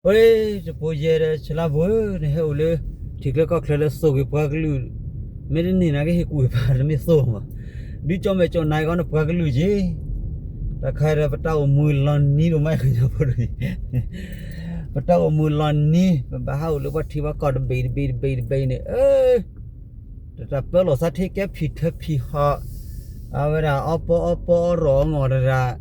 ဝဲ တပူၤယဲဒီး ဆလါပူၤဧၢ, နဟဲအိၣ်လၢ ထံချၢကီၢ်ချၢလၢစိာ်က့ၤပှၤကလုာ်, မ့ၢ်တန့ၢ်နာ်က့ဟ့ၣ်ကူၣ်ဟ့ၣ်ဖး တမ့ၢ်စိာ်မး, ဒုးကၠီၣ်မဲာ်ကၠီၣ်နါက့ၤကီးနပှၤကလုာ်က့ၤ, တၢ်ခါဒီးပတၢ်အိၣ်မူလီၤနံၤဒိၣ်မး ကညီဖိတဂ့ၤ, ပတၢ်အိၣ်မူလီၤနံၤ ပဘၣ်ဟးအိၣ်လၢပှၤထံပှၤကီၢ်တဘ့ၣ်တဘ့ၣ်တဘ့ၣ်တဘ့ၣ်န့ၣ် အၢ တၢ်ပၢလီၤသးထံကဲဖံးထၢဖံးဟီၣ်, အဝဲဒၣ်အီပီအီပီအီရီၣ်အီနီၣ်တဒၣ်,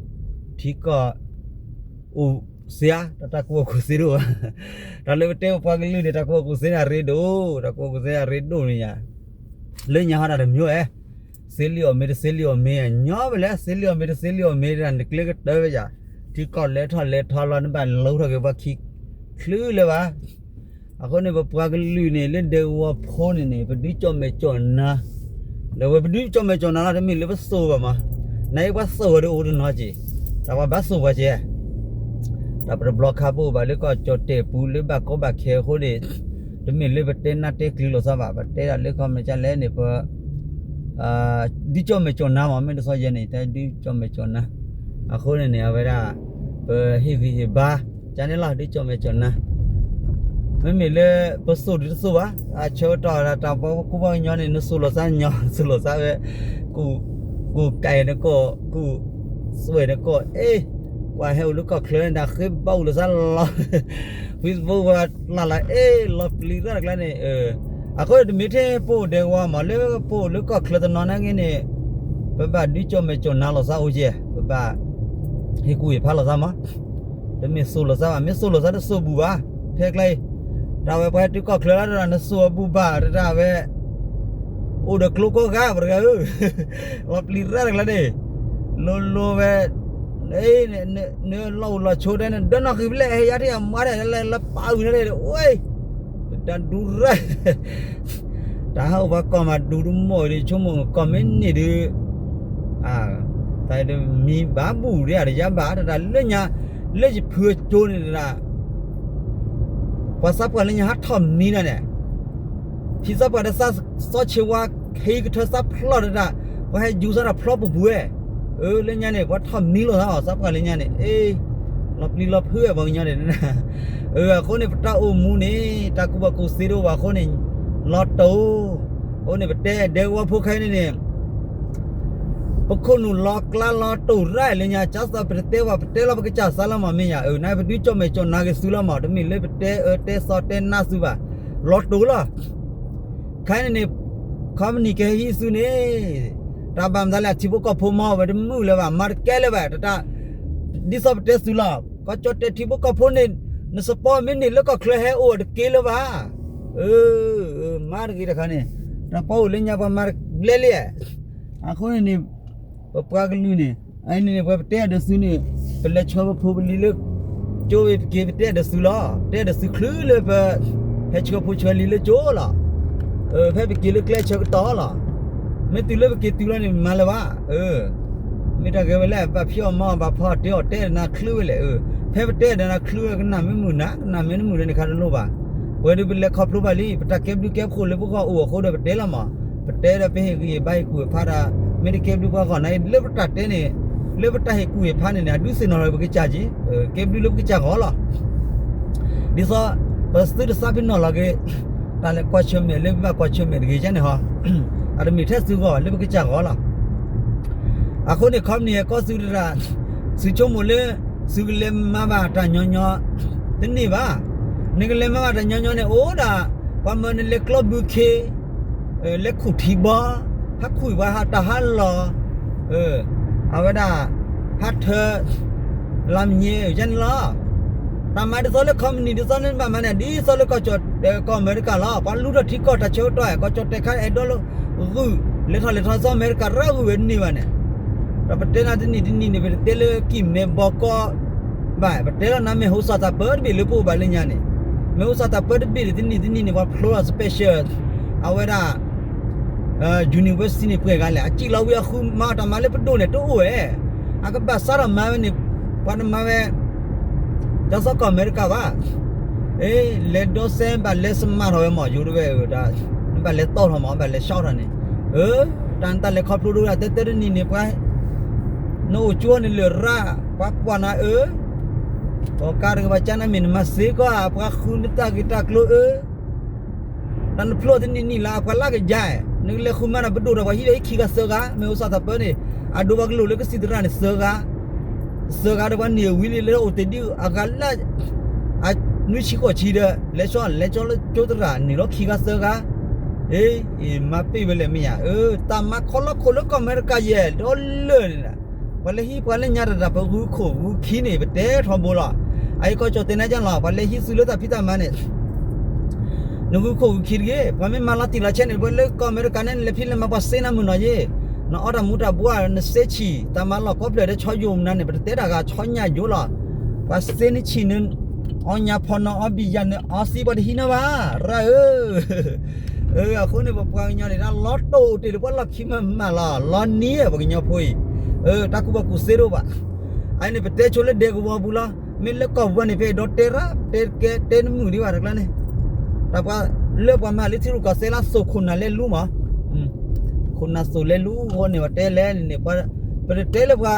ထံကီၢ် အိၣ်စ့ဧါ, တၢ်ကူၣ်ဘၣ်ကူၣ်သ့ဒိၣ်ဘၣ်, တၢ်လၢပတဲပပှၤကလုာ်န့ၣ် တၢ်ကူၣ်ဘၣ်ကူၣ်သ့န့ၣ်အရ့ဒိၣ်, တၢ်ကူၣ်ဘၣ်ကူၣ်သ့အရ့ဒိၣ်န့ၣ်ယါ, လၢညါဟီဒၣ်တမံၤအဲ စ့လံအီၣ်မ့ၤတစ့လံအီၣ်မ့ၤ ညီဝဲလဲၣ်, စ့လံအီၣ်မ့ၤတစ့လံအီၣ်မ့ၤဒၣ် နကျဲကတၢၢ်ဝဲယါ, ထံကီၢ်လဲၤထီၣ်လဲၤထီလီၤ နဘၣ်လူၤထီၣ်က့ၤပှၤခံ ချုးလၢၤဘၣ်. အဃိန့ၣ် ပပှၤကလုာ်န့ၣ် လၢဒဲကဝီၤဖိန့ၣ်န့ၣ် ပဒုးကၠီၣ်မဲာ်ကၠီၣ်နါ, ဒီးဝဲပဒုးကၠီၣ်မဲာ်ကၠီၣ်နါလီၤ တမ့ၢ်လၢပစိာ်ဘၣ်မး, နာ်က့ပှၤစိာ်ဝဲဒီးအိၣ်တနီၤက့ၤ, တၢ်ပှၤဘၣ်စိာ်ပှၤကဲ တၢ်ပတဘျီခါပအိၣ်ဘၣ်လၢကီၢ်ကၠီၣ်တဲၣ်ပူၤလၢဘၣ်ကီဘၣ်ခဲအဃိန့ၣ်, တမ့ၢ်လၢပတဲနၢ်တဲကျုၤလိာ်သးဘၣ်, ပတဲဒၣ်လၢခီမ့ၢ်ကလဲၣ်န့ၣ် ပ ဒုးကၠီၣ်မဲာ်ကၠီၣ်နါမး မ့ၢ်တသီယဲန့ၣ် တၢ်ဒုးကၠီၣ်မဲာ်ကၠီၣ်နါ, အဃိန့ၣ်န့ၣ် အဝဲဒၣ် ပဟ့ၣ်ဂံၢ်ဟ့ၣ်ဘါ ကန့ၣ်လီၤ ဒုးကၠီၣ်မဲာ်ကၠီၣ်နါ မ့မ့ၢ်လၢပစိာ်ဒုးတစိာ်ဘၣ်, အဆၢကတီၢ်ဒၣ်တၢ်ပှၤကူၣ်ဘၣ်ကညီန့ၣ် နစိာ်လိာ်သးညီ နစိာ်လိာ်သးဝဲ, ကူၣ်, ကူၣ်ကဲနကိာ်, ကူၣ်စွဲနကိာ်, အ့, ကွၢ်ဟဲအိၣ်လၢကီၢ်ချၢန့ၣ် တၢ်ဃ့ဘၣ်အိၣ်လိာ်သးလီၤ, Facebook ဝဲလၢ်လၢ် အ့ လီၤပျံၤရၣ်တကျါန့ၣ်, အဃိတမ့ၢ်ထဲပအိၣ်ဒဲကဝီၤမး လၢပအိၣ်လၢကီၢ်ချၢတနီၤနာ်က့န့ၣ်, ပဘၣ်ဒုးကၠီၣ်မဲာ်ကၠီၣ်နါလိာ်သးအိၣ်ကဲ, ပဘၣ် ဟ့ၣ်ကူၣ်ဟ့ၣ်ဖးလိာ်သးမး, တမ့ၢ်စိာ်လိာ်သးဘၣ်, မ့ၢ်စိာ်လိာ်သးတစိာ်ဘူၣ်ဘၣ်, ဖဲကျါအံၤ, တၢ်ဝဲပှၤဟဲတုၤကီၢ်ချၢလၢတၢ်နစိာ်အဘူၣ်ဘၣ်တၢ်ဝဲ, အိၣ်ဒီးကျိကိးဂၤပှၤတဂၤဧၢ, လီၤပျံၤရၣ်တကျါန့ၣ်, လိၤလိၤဝဲ, နလီၢ်အိၣ်လီၤဆိတဲ နဒၢနီၣ်ဃံၤဖဲလဲၣ် ဟဲယါထံၣ်အမါဒီး လၢပာ်အုၣ်န့ၣ်ဒီး ဝဲ, တၢ်ဒူရၣ် တၢ်ဟးအိၣ်ပှၤကီၢ်မးဒူတမီၢ်ဒီး ဆိကမိၣ်ကီၢ်မ့ၢ်န့ၢ်ဒီး, တၢ်မံဘၣ်ဘူၣ်ဒီး တယါဘၣ်တဒၣ်လၢညါ, လၢယဖုအကၠိန့ၣ်တဒၣ်, ပှၤသးပှၢ်လၢညါဟးထီၣ်မံနီၤန့ၣ်, ထံသးပှၢ်ဒီးသးစီဆ့ဝါ ဟံးကထၢသးဖျီၣ်တဒၣ်, ပှၤဟဲယူၤသးဒီးဖျီပူၤပူၤဝဲ, အၢ လၢညါန့ၣ် ပှၤထီၣ်မံလိာ်သးအီၤ သးပှၢ်လၢညါန့ၣ်, အ့ လီၤပျံၤလီၤဖုးဝဲပှၤကညီန့ၣ်, အဃိန့ၣ် ပတၢ်အိၣ်မူန့ၣ် တၢ်ကူၣ်ဘၣ်ကူၣ်သ့တအိၣ်ဘၣ်အဃိန့ၣ်, လီၤတိၢ်, အဃိန့ၣ် ပတဲဒဲကဝီၤဖိခဲအံၤန့ၣ်န့ၣ်, ပခိၣ်နူာ်လီၤကျါလီၤတိၢ်ရၣ်လၢညါ ကၠီသးပတတဲဝဲ ပတဲလီၤပကစၢ်သးလီၤမး မ့ၢ်ယါ, အၢ နပဒုးကၠီၣ်မဲာ်ကၠီၣ်နါက့ၤသုလီၤမး တမ့ၢ်လၢပတဲအၢတဲသီတဲနါသုဘၣ်, လီၤတိၢ်လီၤ ခဲအံၤန့ၣ်န့ၣ်, ခီပနံၣ်ကဟဲဟံးသုန့ၣ်, တၢ်ဘၣ်မတၤလဲၣ် ထံဖိကီၢ်ဖိမၤဝဲတမုာ်လၢၤဘၣ် မၤတကဲလၢၤဘၣ်, တၢ်, ဒ်သိးပတဲသုလီၤ, ကီၢ်ကၠီၣ်တဲၣ်ထံဖိကီၢ်ဖိန့ၣ်, နစပီမ့ၢ်န့ၢ်လၢကီၢ်ချၢဟဲအိၣ်တက့ၢ်လၢၤဘၣ်, အၢ, မၤတဂ့ၤတခါန့ၣ်, တၢ်ပီအိၣ်လၢညါပှၤမၤတဘျဲလံ, အဃိန့ၣ်န့ၣ်, ပပှၤကလုာ်န့ၣ်, အန့ၣ်န့ၣ် ပှၤပတဲအဒိးသုန့ၣ်, ပလဲၤဆှၢပဖိပလံၤလၢ, ကၠိဝံၤပက့ၤပတဲအဒိးသုလီၤ, တဲအဒိးသုချုးလၢပ, ဟဲဆှၢဖိဆှၢလံၤလၢကၠိလီၤ, ဖဲပက့ၤလၢကျဲဆၢကတီၢ်လီၤ, မ့ၢ်တုၤလၢပက့ၤတုၤလီၤန့ၣ် မၤလၢၤဘၣ်, အၢ, မ့ၢ်တၢ်ဂ့ၤဝဲလဲၣ် ဘၣ်ဖံးအီၣ်မၤအီၣ်ဘၣ်ဖီအီၣ်တ့အီၣ်တဲဒၣ်နၤချုးဝဲလဲၣ်, အၢ, ဖဲပတဲဒၣ်နၤချုးဝဲ ကနၣ်မ့ၢ်မုာ်နၤ ကနၣ်မ့ၢ်တမုာ်ဒီးန့ၣ်ခါတလိၣ်ဘၣ်, ပဝဲဒၣ်ပလဲၤခီဖျိဘၣ်လံ ပတၢ်ကဲဘျုးကဲဖှိၣ်လၢပဂီၢ်အိၣ်အဃိဒီးပတဲလီၤမး, ပတဲဒီးပဟ့ၣ်ဂံၢ်ဟ့ၣ်ဘါဟ့ၣ်ကူၣ်ဟ့ၣ်ဖးဒီး, မ့ၢ်တကဲဘျုးပှၤဂီၢ်န့ၣ် လၢပတၢ်တဲန့ၣ်, လၢပတၢ်ဟ့ၣ်ကူၣ်ဟ့ၣ်ဖးန့ၣ်န့ၣ် အဒုးသ့ၣ်နီၣ်လီၤပကစၢ်က့ၤ, ကဲဘျုးလၢပကစၢ်ဂီၢ်လီၤ, ဒ်သိး, ပသုတသးပ့ၤနီၣ်လီၤက့ၤ, တၢ်လဲၤကွၢ်ဆၢၣ်မဲာ် လၢပဘၣ်ကွၢ်ဆၢၣ်မဲာ်တဂ့ၤကဲန့ၣ်ဟီ, အတမ့ၢ်ထဲသုဂီၢ် လၢပကစၢ်ဂီၢ်လီၤ အဃိန့ၣ် ခီပနံၣ်ဟဲကီသုတရၣ်, သုဆိကမိၣ်လၢ, သုကလဲၤမၤဘၣ်တၢ်ညီညီ, တန့ၢ်ဘၣ်, နကလဲၤမၤဘၣ်တၢ်ညီညီန့ၣ် အိၣ်ဒၣ်, ပှၤမၢနလဲၤကျီဘုခ့, လဲၤခူၣ်ထံဘီ, ဟးခူၣ်ပှၤဟးတၢ်ဟးလီၤ, အဝဲဒၣ်, ဟးထၢ, လၢမညဲယဲန့ၣ်လီၤ တၢ်မၤဒ်သိးလၢခီပနံၣ်ဒ်သိးလၢနဘၣ်မၤန့ၣ် ဒ်သိးလၢကီၢ်ကၠီၣ်, ကီၢ်အမဲရကၤလီၤ ပှၤလူထီၣ်ထံကီၢ်တၢ်ဆၢကတီၢ် ကီၢ်ကၠီၣ်တဲၣ်ခါအဲၣ်ဒိးလၢ, ဂုာ်, လဲၤထီၣ်လဲၤထီၣ်သီအမဲရကၤရၣ်ဂုာ်ဝဲတန့ၢ်ဘၣ်န့ၣ်, ဒီးပတဲနၤတနံၣ်တနံၣ်န့ၣ် ပတတဲလၢကံၢ်မဲဘီကီ, ဘၣ် ပတဲလီၤနၤမ့ၢ်ဟိစၣ်တၢ်ပၢတဘ့ၣ်လၢပအိၣ်ဘၣ်လၢညါန့ၣ်, မ့ၢ်ဟိစၣ်တၢ်ပၢတဘ့ၣ်န့ၣ် တနံၣ်တနံၣ်န့ၣ် ပှၤဖျိလီၤ special, အဝဲဒၣ် university န့ၣ်ပှဲၤဂၤလဲၣ် အစံၣ်လီၤဝံၤအဃုမၤတၢ်မၤလၢပဒိၣ်န့ၣ်တအိၣ်ဝဲ, အကဘၣ်စးထီၣ်မၤဝဲန့ၣ်, ပှၤတမၤဝဲ, တၢ်သီကီၢ်အမဲရကၤဘၣ်, အ့, လဲၤဒိးစဲဘၣ်လဲၤစမၢ်ထီၣ်ဝဲမး ယိၤတဝဲ, နဘၣ်လဲၤတီၢ်ထီၣ်မး ဘၣ်လဲၤဆီထီၣ်န့ၣ်, အၢ, တၢ်နတၢ်လဲၤခီဖျိတဝဲဒၣ် တဲတဲတနံၣ်န့ၣ်ပှၤ နအိၣ်ကၠိန့ၣ်လၢာ်ရၣ် ပှၤကွၢ်နၤအၢ, ပ ကါတဂ့ၤ ပှၤကၠါနါမ့ၢ်နမၤစ့ကီး ပှၤဃုနတၢ်ဂ့ၢ်တၢ်ကျိၤအၢ တၢ်နဖျိတနံၣ်နံၣ်လၢအပှၤလၢကယါ, နကလဲၤဃုမၤနၤပဒိၣ်ဒီးပှၤဟံးဒီးဟံးခံဂၤသၢဂၤ, မ့ၢ်အိၣ်စးထီၣ်ပၢန့ၣ် အဒိပှၤကလုာ်လၢကစံးသရၣ်န့ၣ်သၢဂၤ, သၢဂၤဒီးပှၤန့ၢ်ဝံၤလံလၢအိၣ်တ့ၢ်ဒ်အဂၤလၢ နွံဆံဃိးဆံဒီး လဲၤဆီ လဲၤဆီလၢကၠိသရၣ်န့ၢ်လီၤခံဂၤသၢဂၤ, အ့ မၤပ့ၢ်ဝဲလဲၣ်မ့ၢ်ယါ, တၢ်မၤခီလီၤခိၣ်လၢကီၢ်အမဲရကၤယဲၢ်ဒီလၢာ်န့ၣ် ပှၤလၢဟံးပှၤလၢညါတဒၣ် ပဂုၤခိၣ်ဂုၤခံန့ၣ် ပတဲထီဘိလီၤ. အအံၤကီၢ်ကၠီၣ်တဲၤနါကၠၢ်လီၤ ပှၤလဲၤဟံးသုလၢတၢ်ဖံးတၢ်မၤန့ၣ် နဂုၤခိၣ်ဂုၤခံတဂ့ၤ, ပှၤမ့ၢ်မၤလီၤတံၢ်လီၤဆဲးန့ၣ် ပှၤလၢကီၢ်အမဲရကၤန့ၣ် နလဲၤဖံးလဲၤမၤပှၤစ့နၤမုာ်နီၤယ့ၢ်, နအီတၢ်မူၤတၢ်ဘှီး နစ့ဆံၣ် တၢ်မၤလီၢ်ကိးဖျၢၣ်ဒီးဆီယိာ်မနုၤန့ၣ် ပတတဲတၢ်ဂၤဆီညၣ်ယိာ်လီၤ. ပှၤစ့နဆံၣ်န အီညၣ်ဖီၣ်နီၣ်အီဘံၣ်ယၣ်န့ၣ် အီစံးပှၤတဟံးနီၤဘၣ်, ရၣ်ဧၢ အဃိန့ၣ် ပပှၤကညီန့ၣ် တၢ်လီၤတိၢ်တ့ၢ်လၢပှၤလီၢ်ခံမးမးလီၤ, လီၤနံၤဧၢ ပှၤကညီဖိအံၤ, တၢ်ကူၣ်ဘၣ်ကူၣ်သ့တအိၣ်ဘၣ်. အန့ၣ် ပတဲဆိလၢဒဲကဝီၤပူၤလီၤ, မ့ၢ်လၢကီၢ်ပူၤန့ၣ် ဖဲအံၤဒီးတဲရၣ် တဲတကဲ တဲတမုာ်ဒံးဘၣ်တကျါန့ၣ်, တၢ်ပှၤလၢပှၤမၤလၢထံရူၢ်ကီၢ်သဲလၢအသိၣ်ခိၣ်နၢ်လဲၤလူမး, ခိၣ်နၢ်သိၣ်လဲၤလူအဃိန့ၣ် ပတဲလဲၣ်န့ၣ် ပတတဲလၢပှၤ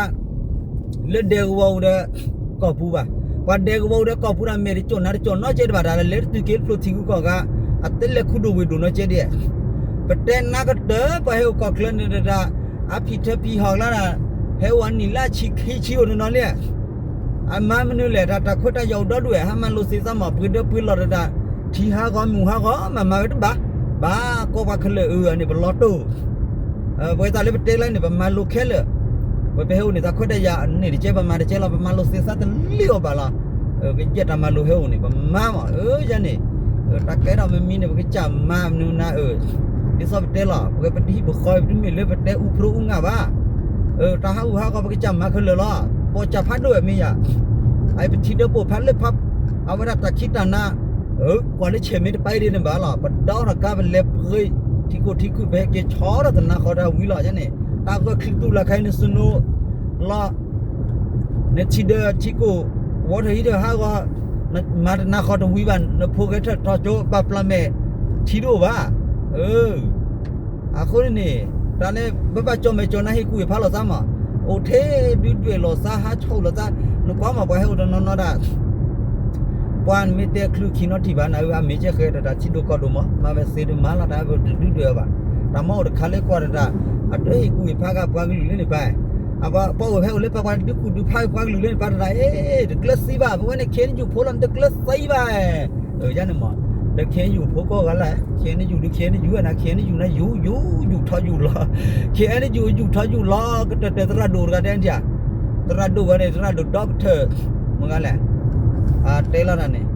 လၢဒဲကဝီၤပူၤဒီး ကီၢ်ပူၤဘၣ်. ပှၤဒဲကဝီၤပူၤဒီးကီၢ်ပူၤဒီး မဲာ်တကၠိၣ်နါတကၠိၣ်နီတကဲတဘၣ် တၢ်လဲၤတတုၤက့ၤဖျိထံဂုၤကီၢ်ဂၤ, အတဲလဲၤခူဒိၣ်ဝ့ၢ်ဒိၣ်နီတကဲဒံး, ပတဲနါကတၢၢ် ပှၤဟဲအိၣ်ကီၢ်ချၢန့ၣ်တဒၣ်, အဖံၣ်ထၢဖံၣ်ဟီၣ်ကျါဒၣ်, ဟဲအိၣ်အနံၣ်လၢအဆံခံဆံအိၣ်နီၢ်နီၢ်လံ. အမၤမနုၤလဲၣ် တၢ်တၢ်ခွဲးတၢ်ယာ်အိၣ်ဒီဒူၣ်ဝဲ ဟးမၤလိာ်သ့သးမး ပှ့ၤဒၢပှ့ၤလီၢ်တဒၣ်, ထံဟးဂီၤမုၢ်ဟးဂီၤ မၤမၤဝဲတဘၣ်, ဘၣ်ကီၢ်ပှၤခဲလၢာ်အၢန့ၣ် ပလီၤတိၢ် ပဝဲသးလၢပတဲလၢန့ၣ် ပမၤလိခဲလၢာ်, ပဝဲပဟဲအိၣ်န့ၣ် တၢ်ခွဲးတၢ်ယာ်န့ၣ်တကဲ ပမၤတကဲလီၤ ပမၤလိာ်သ့သးတလံၣ်အီၤဘၣ်လီၤ. ကယဲၢ်တၢ်မၤလိဟဲအိၣ်န့ၣ် ပမၤမး အၢယၤန့ၣ်, တၢ်ကဲထီၣ်မ့မံန့ၣ် ပကစၢ်မၤမနုၤနၤအၢ, ဒ်သိးပတဲလီၤ ပဝဲပတဟံၣ်ပဃီ ပတမ့ၢ်လၢပတဲအူဖျိအူငါဘၣ်. တၢ်ဟးဂူာ်ဟးဂီၤ ပကစၢ်မၤခဲလၢာ်လီၤ, ပိာ်စၢ်ဖးဒိၣ်ဝဲမ့ၢ်ယၤ, အပထံဒၢပိာ်ဖးလၢဖး, အဝဲဒၣ်တၢ်ခံးတၢ်နၤ ကွၢ်လၢဆဲးမ့ၢ်တပာ်အံၤဒ်န့ၣ်ဘၣ်လီၤ, ပဒီထီၣ်ကါပလဲၤပှ့ၤ ထံခိၣ်ထံခုၣ် ပဟဲက့ၤဆီထီၣ်တနါဃီတၢ်ဝံၤလီၤယၤန့ၣ်, တၢ်ဂၢၢ်ချံသူလၢခါအံၤ နစနိလီၤ, နထံဒၢထံခိၣ် ဝီထီၣ်ဟံးထီၣ်ဟးဂီၤ, မၤတနါဃီတဝံၤဘၣ် နဖိဂဲၤထီၣ်ထီၣ်ကၠိ ပာ်ပျၢ်မဲာ် ထံတအိၣ်ဘၣ်. အဃိန့ၣ်န့ၣ် တၢ်န့ၣ် ပဘၣ်ကၠီၣ်မဲာ်ကၠီၣ်နါ ဟ့ၣ်ကူၣ်ဟ့ၣ်ဖးလိာ်သးမး, အိၣ်ထဲဒုးဒွဲၣ်လိာ်သး ဟးဆိၣ်လိာ်သး, နကွၢ်မး ပှၤဟဲအိၣ်တနီၤနီၤဒၣ် ပှၤမ့ၢ်တဲချုးခံနီတထံၣ်ဘၣ် နအၢအမ့ၢ်ကဲဃဲဒီး တၢ်ထံဒိၣ်ကီၢ်ဒိၣ်မး မၤဝဲသ့တမၤလီၤ တၢ်တဒုးဒွဲၣ်အီၤဘၣ်. တၢ်မ့ၢ်အိၣ်တခါလၢကွၢ်တဒၣ် အတဟ့ၣ်ကူၣ်ဟ့ၣ်ဖးဂ့ၤပှၤကလုာ်လၢန့ၣ်ပၢ်, အပှၤပှၤအိၣ်ဖဲအိၣ်လၢပှၤပှၤဒုးကူၣ်ဒုးဖးပှၤကလုာ်လၢန့ၣ်ပၢ်တဒၣ်, အ့ တကျၢၤသံဘၣ်, ပဝဲန့ၣ် ခဲအံၤနယူၣ်ဖိလီၤ နတကျၢၤသံဘၣ်. ယၤန့ၣ်မး ဒီး ခဲအံၤနယူၣ် ဖိကိးဂၤလဲၣ်, ခဲအံၤနယူၣ်ဒုး ခဲအံၤနယူၣ်ဝဲနၤ ခဲအံၤနယူၣ်နၤ ယူၣ်ယူၣ်ယူၣ်ထီၣ်ယူၣ်လီၤ, ခဲအံၤနယူၣ်ယူၣ်ထီၣ်ယူၣ်လီၤ ကတၢၢ်တၢၢ်သရၣ်ဒိၣ်တဂၤတဲနၤ, သရၣ်ဒိၣ်ဂၤန့ၣ် သရၣ်ဒိၣ်ဒီကထၢၣ် မ့ၢ်ဂၤလဲၣ်, တဲလီၤတၢ်န့ၣ်,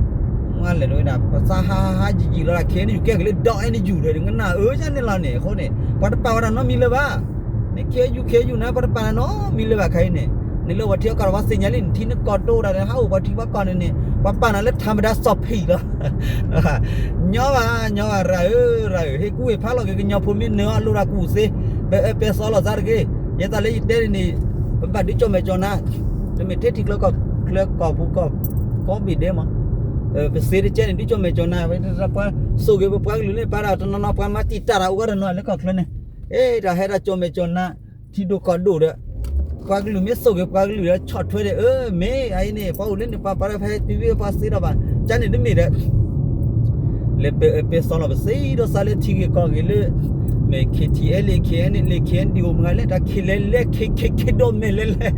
မ့ၢ်ဂၤလဲၣ်တဝဲဒၣ် ပသးဟးဟးယံာ်ယံာ်လီၤဒၣ် ခဲအံၤနယူၣ်ကဲက့ၤလၢဒီး အဲၣ်နယူၣ်ဒီး နကနၣ်အၢယၤန့ၣ်လီၤန့ၣ် အဃိန့ၣ် ပှၤတပာ်ဝဲဒၣ်နီတမံၤလၢၤဘၣ်. နခဲယူၣ်ခဲယူၣ်နၤ ပှၤတပာ်နၤနီတမံၤလၢၤဘၣ်ခါအံၤန့ၣ်, နလၢပှၤထံအီၣ်ကီၢ်ဒီး ပှၤသ့ၣ်ညါလံ နထံနကီၢ်တအိၣ်ဒၣ်ဒီး ဟးအိၣ်ပှၤထံပှၤကီၢ်န့ၣ်န့ၣ် ပှၤပာ်နၤလၢထးမဒါစီၤဖံးလီၤ. ညီဘၣ် ညီဘၣ် ရၤဧၢ ရၤဧၢ ဟ့ၣ်ကူၣ်ဟ့ၣ်ဖးလီၤက့ၤကညီဖိမ့ၢ်နၢၤအီၤလိၣ်တၢ်ကူၣ်သ့, ပအၢပဲသီလိာ်သးတဂ့ၤ. ယဲသးလၢယတဲန့ၣ်န့ၣ် ပဘၣ်ဒုးကၠီၣ်မဲာ်ကၠီၣ်နါ, တမ့ၢ်ထဲထံချၢကီၢ်ချၢကီၢ်ပူၤကီၢ်, ကီၢ်ဘ့ၣ်ဒဲမး, ပသ့တကဲန့ၣ် ဒုးကၠီၣ်မဲာ်ကၠီၣ်နါ ပှၤစိာ်က့ၤပပှၤကလုာ်လၢပၢ်ဒၣ်တနီၤနီၤ ပှၤမၤတံာ်တာ်တၢ်အိၣ်ဂၤတနီၤလၢကီၢ်ချၢန့ၣ်, အ့ တၢ်ဟဲတၢ်ကၠီၣ်မဲာ်ကၠီၣ်နါ ထံဒိၣ်ကီၢ်ဒိၣ်ဒီး ပှၤကလုာ်မ့ၢ်စိာ်က့ၤပှၤကလုာ်ဒီး ဆီၣ်ထွဲဒီး အၢ မ့ၢ်အအံၤန့ၣ် ပှၤအိၣ်လၢန့ၣ် ပှၤပာ်လၢဖဲတုၤဝံၤပှၤသ့ဒီးဘၣ် ကန့ၣ်တမ့ၢ်ဒီး လဲၤပဲာ်အၢပဲာ်စီလီၤ ပသ့ဒီးသးလၢထံဂ့ၢ်ကီၢ်ဂ့ၢ်လၢ မ့ၢ် KTLA KNLA KNDO မ့ၢ်ဂၤလဲၣ် တၢ်ခံးလဲၤလဲၤ ခံးခံးခံးဒိၣ်မဲာ်လဲၤလဲၤ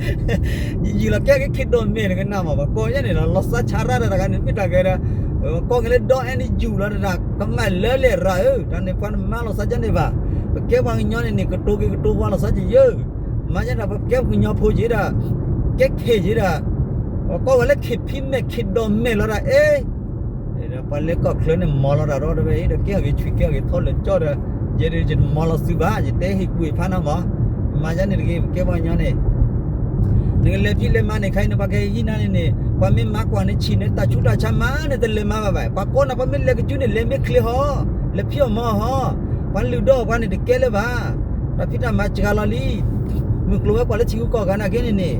ယံာ်ယံာ်လီၤ ကဲက့ၤခံးဒိၣ်မဲာ် နကနၣ်မး ပှၤကိးယဲၢ်န့ၣ်လီၤ လီၤသးဆါရၣ်တၢ်တဂၤန့ၣ် မ့ၢ်တၢ်ဂ့ၤဒီး ကိးက့ၤလၢဒီအဲၣ်နယူၣ်လီၤတၢ် ကမၣ်လၢလဲၣ်ရၤဧၢ တၢ်န့ၣ်ပှၤတမၤလိာ်သးကန့ၣ်ဘၣ် ပကဲပှၤကညီန့ၣ်န့ၣ် ကတိၤက့ၤကတိၤပှၤလိာ်သးကယၢၢ် မၤယဲဒၣ် ပကဲပှၤကညီဖိယ့ၤဒီး ကဲခ့ယ့ၤဒီး ပှၤကိးဝဲလၢခံးဖံးမဲာ်ခံးဒိၣ်မဲာ်လီၤတၢ်အ့ ပှၤလၢကီၢ်ချၢန့ၣ် မၤလီၤတၢ်ဒီတဝဲအံၤဒီး ကဲအဂ့ၤဆွံကဲအဂ့ၤထီလၢာ်ကၠီဒီး ယဲဒၣ်ယတမၤလီၤသုဘၣ် ယတဲဟ့ၣ်ကူၣ်ဟ့ၣ်ဖးနၤမး မၤယဲန့ၣ်တဂ့ၤ ပကဲပှၤကညီန့ၣ် နကလဲၤဖံးလဲၤမၤန့ၣ် ခဲအံၤန့ၣ် ပှၤကဟံးနၤန့ၣ်န့ၣ် ပှၤမ့ၢ်မၤကွၢ်နဆံးန့ၣ် တၢ်ဆူးတၢ်ဆါမၤန့ၣ် တလဲၤမၤဘၣ်ဘၣ် ပှၤကိးနၤ ပှၤမ့ၢ်လဲၤကစုန့ၣ် လဲၤမ့ၢ်ချ့ဟီ လဲၤဖံးအီၣ်မၤအီၣ်ဟီ ပှၤလုၢ်ဒီပှၤန့ၣ် တကဲလၢၤဘၣ် တၢ်ဖံးတၢ်မၤစှၤလီၤလံ မုၢ်ကျိၤဝဲၤကွာ်လၢထံဂုၤကီၢ်ဂၤနာ်က့န့ၣ်န့ၣ်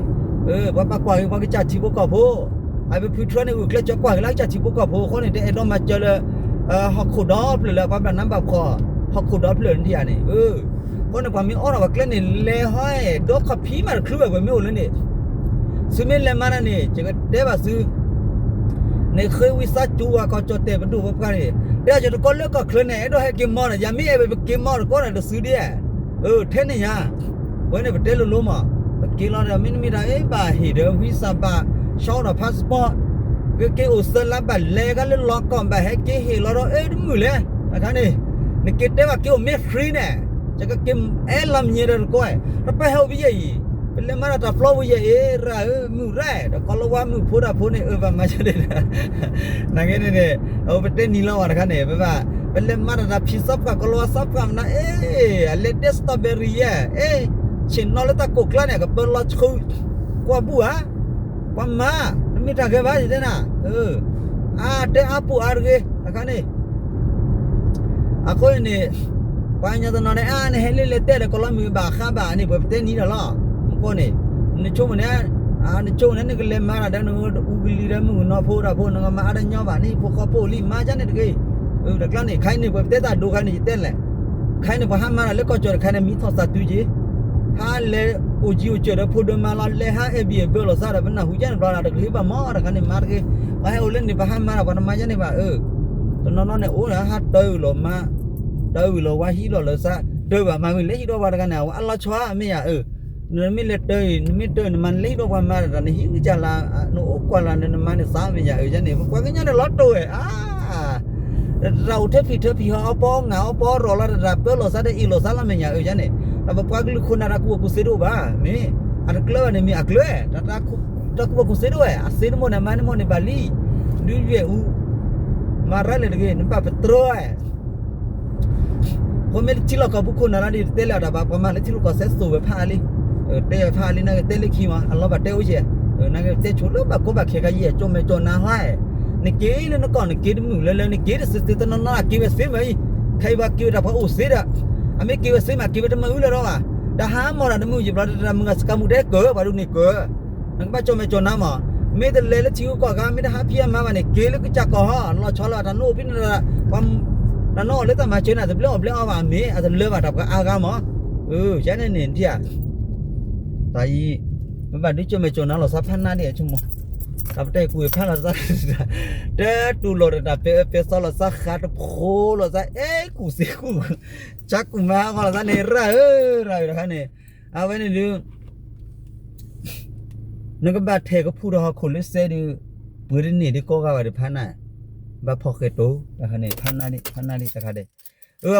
ပှၤဘၣ်ကွၢ်က့ၤပှၤကစၢ်ထံဖိကီၢ်ဖိ အဝဲဖုထြၢန့ၣ် ဂုာ်ကျဲးစၢးကွၢ်က့ၤလၢကစၢ်ထံဖိကီၢ်ဖိအဃိန့ၣ် တအဲၣ်ဒိးမၤစၢၤလၢ ဟီၣ်ခိၣ်ဒီဖျၢၣ်လၢပှၤဘၣ်နးဘၣ်ဖှီၣ် ဟီၣ်ခိၣ်ဒီဖျၢၣ်န့ၣ်ဧါန့ၣ် အဃိန့ၣ် ပှၤမ့ၢ်အိးထီၣ်ပှၤကျဲန့ၣ် လဲၤဟီဒီခီၣ်ဖံးမးတချုးဝဲ ပှၤမ့ၢ်အိၣ်လၢန့ၣ် သုမ့ၢ်လဲၤမၤတၢ်န့ၣ် ယကတဲဘၣ်သု န့ၣ်ဃ့ဝံသးစူၤဝဲ ကီၢ်ကၠီၣ်တဲၣ်ပဒိၣ်ပပှၢ်န့ၣ်, တဲအီၤ ယတကီၢ်လၢကီၢ်ချၢန့ၣ် အဲၣ်ဒိးဟဲက့ၤမီၢ်ဒီး ယမ့ၢ်အဲၣ်ဝဲပက့ၤမီၢ်တကီၢ်ဒီးတစုဒ်, ထဲန့ၣ်ညါ, ပဝဲန့ၣ်ပတဲလိၤလိၤမး, ပက့ၤလီၤဒီး မ့တမ့ၢ်ဒီး အ့ ဘၣ်ဟ့ၣ်ဒီး ဝံသး ဘၣ်ဆီဒီး passport, ကက့ၤအိၣ်သၢလါဘၣ်လဲၤကါလၢလီၤကီၢ် ဘၣ်ဟဲက့ၤဟ့ၣ်လီၤဒီး အ့ တမုာ်လဲၣ်, တခါန့ၣ်, နက့ၤတဲဘၣ်က့ၤအိၣ်မ့ၢ် free န့ၣ်, ယကက့ၤအဲၣ်လီၤမံၤဒီးတကီၢ်, တပၢ်ဟဲအိၣ်ဖဲယဲအံၤ, ပလဲၤမၤတၢ်တၢ်ဖျီဝဲယဲအံၤ ရၢ်ဧၢ မုၢ်ရၢ်, ဒီးကီၢ်လီၤဝါမုၣ်ဖိတၢ်ဖိန့ၣ် အၢဘၣ်မၤဒ်န့ၣ်ဒီး နာ်က့န့ၣ်န့ၣ်, ပတဲနံၤလီၤဝဲတခါန့ၣ် ပဘၣ်, ပလဲၤမၤတၢ်တၢ်ဖံးသီပှၢ် ကီၢ်လီၤဝါသီပှၢ်မနုၤ အ့, အလဲၤတဲ strawberry ယဲ, အ့, ဆ့ၣ်နီၤလၢတၢ်ကိးကျါန့ၣ် ကပၢလီၤဆှု, ကွၢ်ဘူၣ်ဧါ, ကွၢ်မၤ, တမ့ၢ်တၢ်ဂ့ၤဘၣ် ယတဲနၤ, အါတဲအါပူၤအါတဂ့ၤ တခါန့ၣ် အဃိန့ၣ်, ပှၤကညီတနီၤန့ၣ် အါ နဟဲလၢလဲၤတဲဒီး ကီၢ်လီၤမုၢ်ဘၣ်ဃးဘၣ်န့ၣ် ပှၤပတဲနံၤဒီးလီၤ, မူကီၢ်န့ၣ်, နဆိကမိၣ်န့ၣ်, နဆိကမိၣ်န့ၣ် နကလဲၤမၤတၢ်ဒီး နအူကလံၤဒီးမုၢ်ကနီၤဖိဒီးဖိ နကမၤအါဒီးညီဘၣ်န့ၣ် ဖိဃီဖိလံ မၤဒ်န့ၣ်တဂ့ၤ, တကျါန့ၣ် ခဲအံၤန့ၣ် ပှၤပတဲတၢ်ဒိခါန့ၣ် ယတဲလဲၣ်, ခဲအံၤန့ၣ် ပှၤဟးမၤတၢ်လၢကီၢ်ကၠီၣ်တခါန့ၣ် မံထီၣ်သးတုၤက့ၤ, ဟးလဲၤအိၣ်ကံအိၣ်ကၢၢ်ဒီးဖိဒိၣ်မးလီၤ လဲၤဟး Airbnb ဘၢလီၤသးဒီး ပနၢ်ဟူကန့ၣ်ဘျီဒီး တဂ့ၤဘၣ်မး တခါန့ၣ် မၤတဂ့ၤ, ပှၤဟဲအိၣ်လၢန့ၣ် ပှၤဟးမၤတၢ် ပှၤတမၤယဲန့ၣ်ဘၣ် အၢ တနီၤနီၤန့ၣ် အိၣ်ဒီးဟးတၢ်အုၣ်လီၤမး, တၢ်အုၣ်လီၤဝါဟံးလီၤလၢသး, တၢ်ဘၣ်မၤဝံၤ လဲၤဟံးဒီးပှၤတဂၤန့ၣ် အဝဲအလီၤဆီမ့ၢ်ယၤအၢ, နမ့ၢ်လဲၤတၢ်အံၤ နမ့ၢ်တၢ်အံၤ နမၤနလဲၤဟံးဒီးပှၤမၤတၢ် နဟံးကစၢ်လၢ, နအိၣ်ကွၢ်လၢ နမၤန့ၣ်သးမ့ၢ်ယၤအၢယဲန့ၣ် ပပှၤကညီန့ၣ်လီၤတိၢ်ဝဲ, အါ တၢ်အိၣ်ထဲဖံးထဲဖံးဟီ အီၣ်ပီအီငၤ အီၣ်ပီအရီၣ်လီၤ တၢ်ပၢလီၤသးဒီးအ့ၣ်လိာ်သးလီၤမ့ၢ်ယၤအၢယဲန့ၣ်, ဒီးပပှၤကလုာ်ခိၣ်နၢ်တၢ်ကူၣ်ဘၣ်ကူၣ်သ့တအိၣ်ဘၣ်, မ့ၢ်, အတကျၢၤဘၣ်န့ၣ်မ့ၢ်အကျၢၤ, တၢ်ကူၣ်ဘၣ်ကူၣ်သ့တအိၣ်ဝဲ အသ့တမိၣ်န့ၣ် အမါတမိၣ်န့ၣ်ဘၣ်လံ, ဒုးယွဲၢ်အူ, မၤရၤလဲၣ်တဂ့ၤ နဘၣ်ပတြၢၤဝဲ အဃိမ့ၢ်လၢထံလီၢ်ကီၢ်ပူၤခိၣ်နၢ်လၢဒ်တတဲလၢၤတၢ်ဘၣ် ပှၤမၤလၢထံလီၢ်ကီၢ်စဲးသိၣ်ဝဲဖးအါလံ, တဲဝဲဖးအါလံ နာ်က့တဲလၢခံမး အလီၤဘၣ်တဲအိၣ်ယဲၢ်, နာ်က့တဲဆိလၢဘၣ်ကိးဘၣ်ခဲခါယဲၢ် ကၠီၣ်မဲာ်ကၠီၣ်နါဟါ, နက့ၤလၢနကီၢ်နက့ၤတမုာ်လၢလၢ နက့ၤတသ့သ့တနီၤနီၤ က့ၤဝဲသ့မးအံၤ, ခဲအံၤပှၤက့ၤဝဲတၢ်ပှၤအိၣ်သ့ဒီး, အမ့ၢ်က့ၤဝဲသ့မး က့ၤဝဲတမၤအူလၢၤဒီးဘၣ်, တၢ်ဟးမီၢ်တၢ်တမုာ်ယံၤဘျီ တၢ်မုာ်ဂၤစကၤမူၣ်တဲကၢၤ ပှၤဒ်န့ၣ်ကၢၤ, နကဘၣ်ကၠီၣ်မဲာ်ကၠီၣ်နါမး, မ့ၢ်တလဲၤလၢထံဂုၤကီၢ်ဂၤ မ့ၢ်တဟးဖံးအမါဘၣ်န့ၣ် က့ၤလၢကစၢ်ကီၢ်ဟီ လီၤဆီလၢတၢ်နိၣ်အိၣ်ဖဲန့ၣ် တၢ်နီၣ်အီၤလၢတၢ်မၤစၢၤန့ၣ် တဘျၢအီၣ်ဘျၢအီဘၣ်မ့ၢ် အတလၢဘၣ်တၢ်ပှၤအါဂၤမး, ယဲန့ၣ်န့ၣ်ဒ်ဧါ, တၢ်အံၤ, ပဘၣ်ဒုးကၠီၣ်မဲာ်ကၠီၣ်နါလီၤသးဖးနါဒ်အဆိကမိၣ်, တၢ်ပတဲကူၣ်ဖးလီၤသး, တတူၢ်လိာ်တၢ်ပဲာ်အၢပဲာ်သီလီၤသးဃးတဖိလီၤသး အဲကူၣ်သ့ကူၣ်, ဆါကူၣ်မၤဟးဂီၤလီၤသးန့ၣ် ရၢ်ဧၢ, ရၢ်ဧၢတခါန့ၣ်, အဝဲန့ၣ်ဒုး နကဘၣ်ထဲးကဖူၣ်ဒီးဟီၣ်ခိၣ်လၢစဲဒုး, ပှ့ၤတန့ၢ်ဒုးကိးဂၤဘၣ်ဒီးဖးနါ, ဘၣ်ဖီၣ်ဃဲၤတိၤ, တခါန့ၣ် ဖးနါဒ် ဖးနါဒ်တခါဒဲး,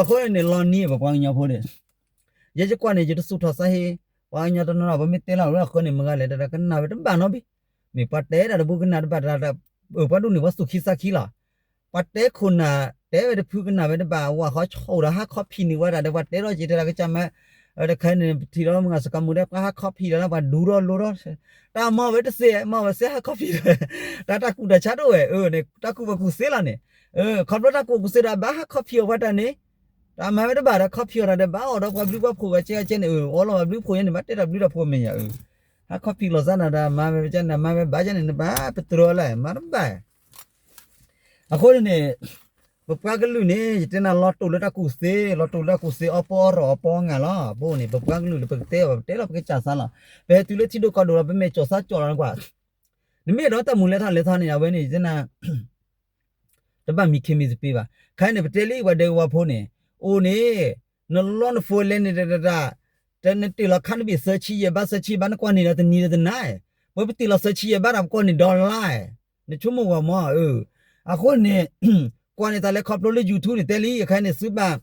အဃိန့ၣ်လီၤနံၤ ပပှၤကညီဖိန့ၣ်, ယဲယကွၢ်န့ၣ် ယတသူၣ်ထီၣ်သးဟ့, ပှၤကညီတနီၤနီၤ ပမ့ၢ်တဲလီၤလၢအဃိန့ၣ် မုၢ်ဂၤလဲၣ်တၢ်ကနၣ်ဝဲတဘၣ်နီတဘ့ၣ်, မ့ၢ်ပှၤတဲတၢ်တဘိကနၣ်တဘၣ်တၢ်, ပှၤဒိၣ်န့ၢ်ပှၤသူၣ်ခံသးခံလီၤ ပှၤတဲခိၣ်နၢ် တဲဝဲတဖုကနၣ်ဝဲတဘၣ် ဝၣ်ဃီဆိၣ်ဒီးဟးခီဖံးန့ၢ်ဝဲဒၣ်ဒီး ပှၤတဲထီၣ်က့ၤတဲတၢ်ကစၢ်မး, တခါန့ၣ် ပထံၣ်လီၤမုၢ်ဂၤစကၤမူၣ်ဒီး ပှၤဟးခီဖံးဒီးလၢပှၤဒူထီၣ်လိထီၣ်, တၢ်မၤဝဲတသ့ မၤဝဲသ့ဟးခီဖံးဒီး, တၢ်တၢ်ကူၣ်တၢ်ဆါတအိၣ်ဝဲ, တၢ်ကူၣ်ဘၣ်ကူၣ်သ့လီၤန့ၣ်, ခီဖျိတၢ်ကူၣ်ဘၣ်ကူၣ်သ့ဒီး ဘၣ်ဟးခီဖံးအီၤပှၤတၢ်န့ၣ်, တၢ်မၤဝဲတဘၣ်ဒီးခီဖံးအီၤတၢ်ဒီး ဘၣ်အီၣ်ဒီးပှၤဘျုးပှၤဖှိၣ်ဂၤကဲဂၤကဲန့ၣ်, အၢ အီလီၤဘၣ်ဘျုးဖှိၣ်ယဲန့ၣ် ဘၣ်တဲတၢ်ဘျုးတၢ်ဖှိၣ်မဲာ်ညါ, ဟးခီဖံးလိာ်သးနၤဒီး မၤဝဲကဲန့ၣ် မၤဝဲဘၣ်ကဲန့ၣ် နဘၣ်ပတြၢၤလၢ မၤတဘၣ် အဃိန့ၣ်န့ၣ်, ပပှၤကလုာ်န့ၣ် ယတဲနၤလီၤတိၢ်လၢတၢ်ကူၣ်သ့, လီၤတိၢ်လၢတၢ်ကူၣ်သ့ အီၣ်ပီအီရီၣ်အီပီအီငၤလီၤ. ဘိန့ၣ် ပပှၤကလုာ်လၢပကတဲအီၤ ပတဲလီၤပကစၢ်သးလီၤ. ပဟဲတုၤလၢထံဒိၣ်ကီၢ်ဒိၣ်လီၤ ပမဲာ်ကၠီၣ်သးကၠီၣ်လီၤကွၢ်, နမ့ၢ်အဲၣ်ဒိးတၢ်မူၤလၢထီၣ်လဲၤထီၣ်န့ၣ် အဝဲန့ၣ် ယတဲနၤ တဘၣ်မံခ့မံသပ့ၤဘၣ်. ခဲအံၤန့ၣ် ပတဲလံပှၤဒဲကဝီၤဖိန့ၣ်, အိၣ်န့ၣ်, နလီနဖိလဲန့ၣ်တဒၣ်, တနတ့ၢ်လီၤခါတဘ့ၣ်သၢဆံယဲၢ်ဘး သၢဆံဘး နကွၢ်န့ၣ်ဒီးတနံၤဒီးတနၤ, ပဝဲပတ့ၢ်လီၤသၢဆံယဲၢ်ဘးဒီး ပကွၢ်န့ၣ်ဒီးလါ, နဆိကမိၣ်ဂီၤမး, အဃိန့ၣ်, ကွၢ်န့ၣ်တၢ်လဲၤခီဖျိလၢ YouTube န့ၣ်တဲလံ ခဲအံၤန့ၣ်သုဘၣ်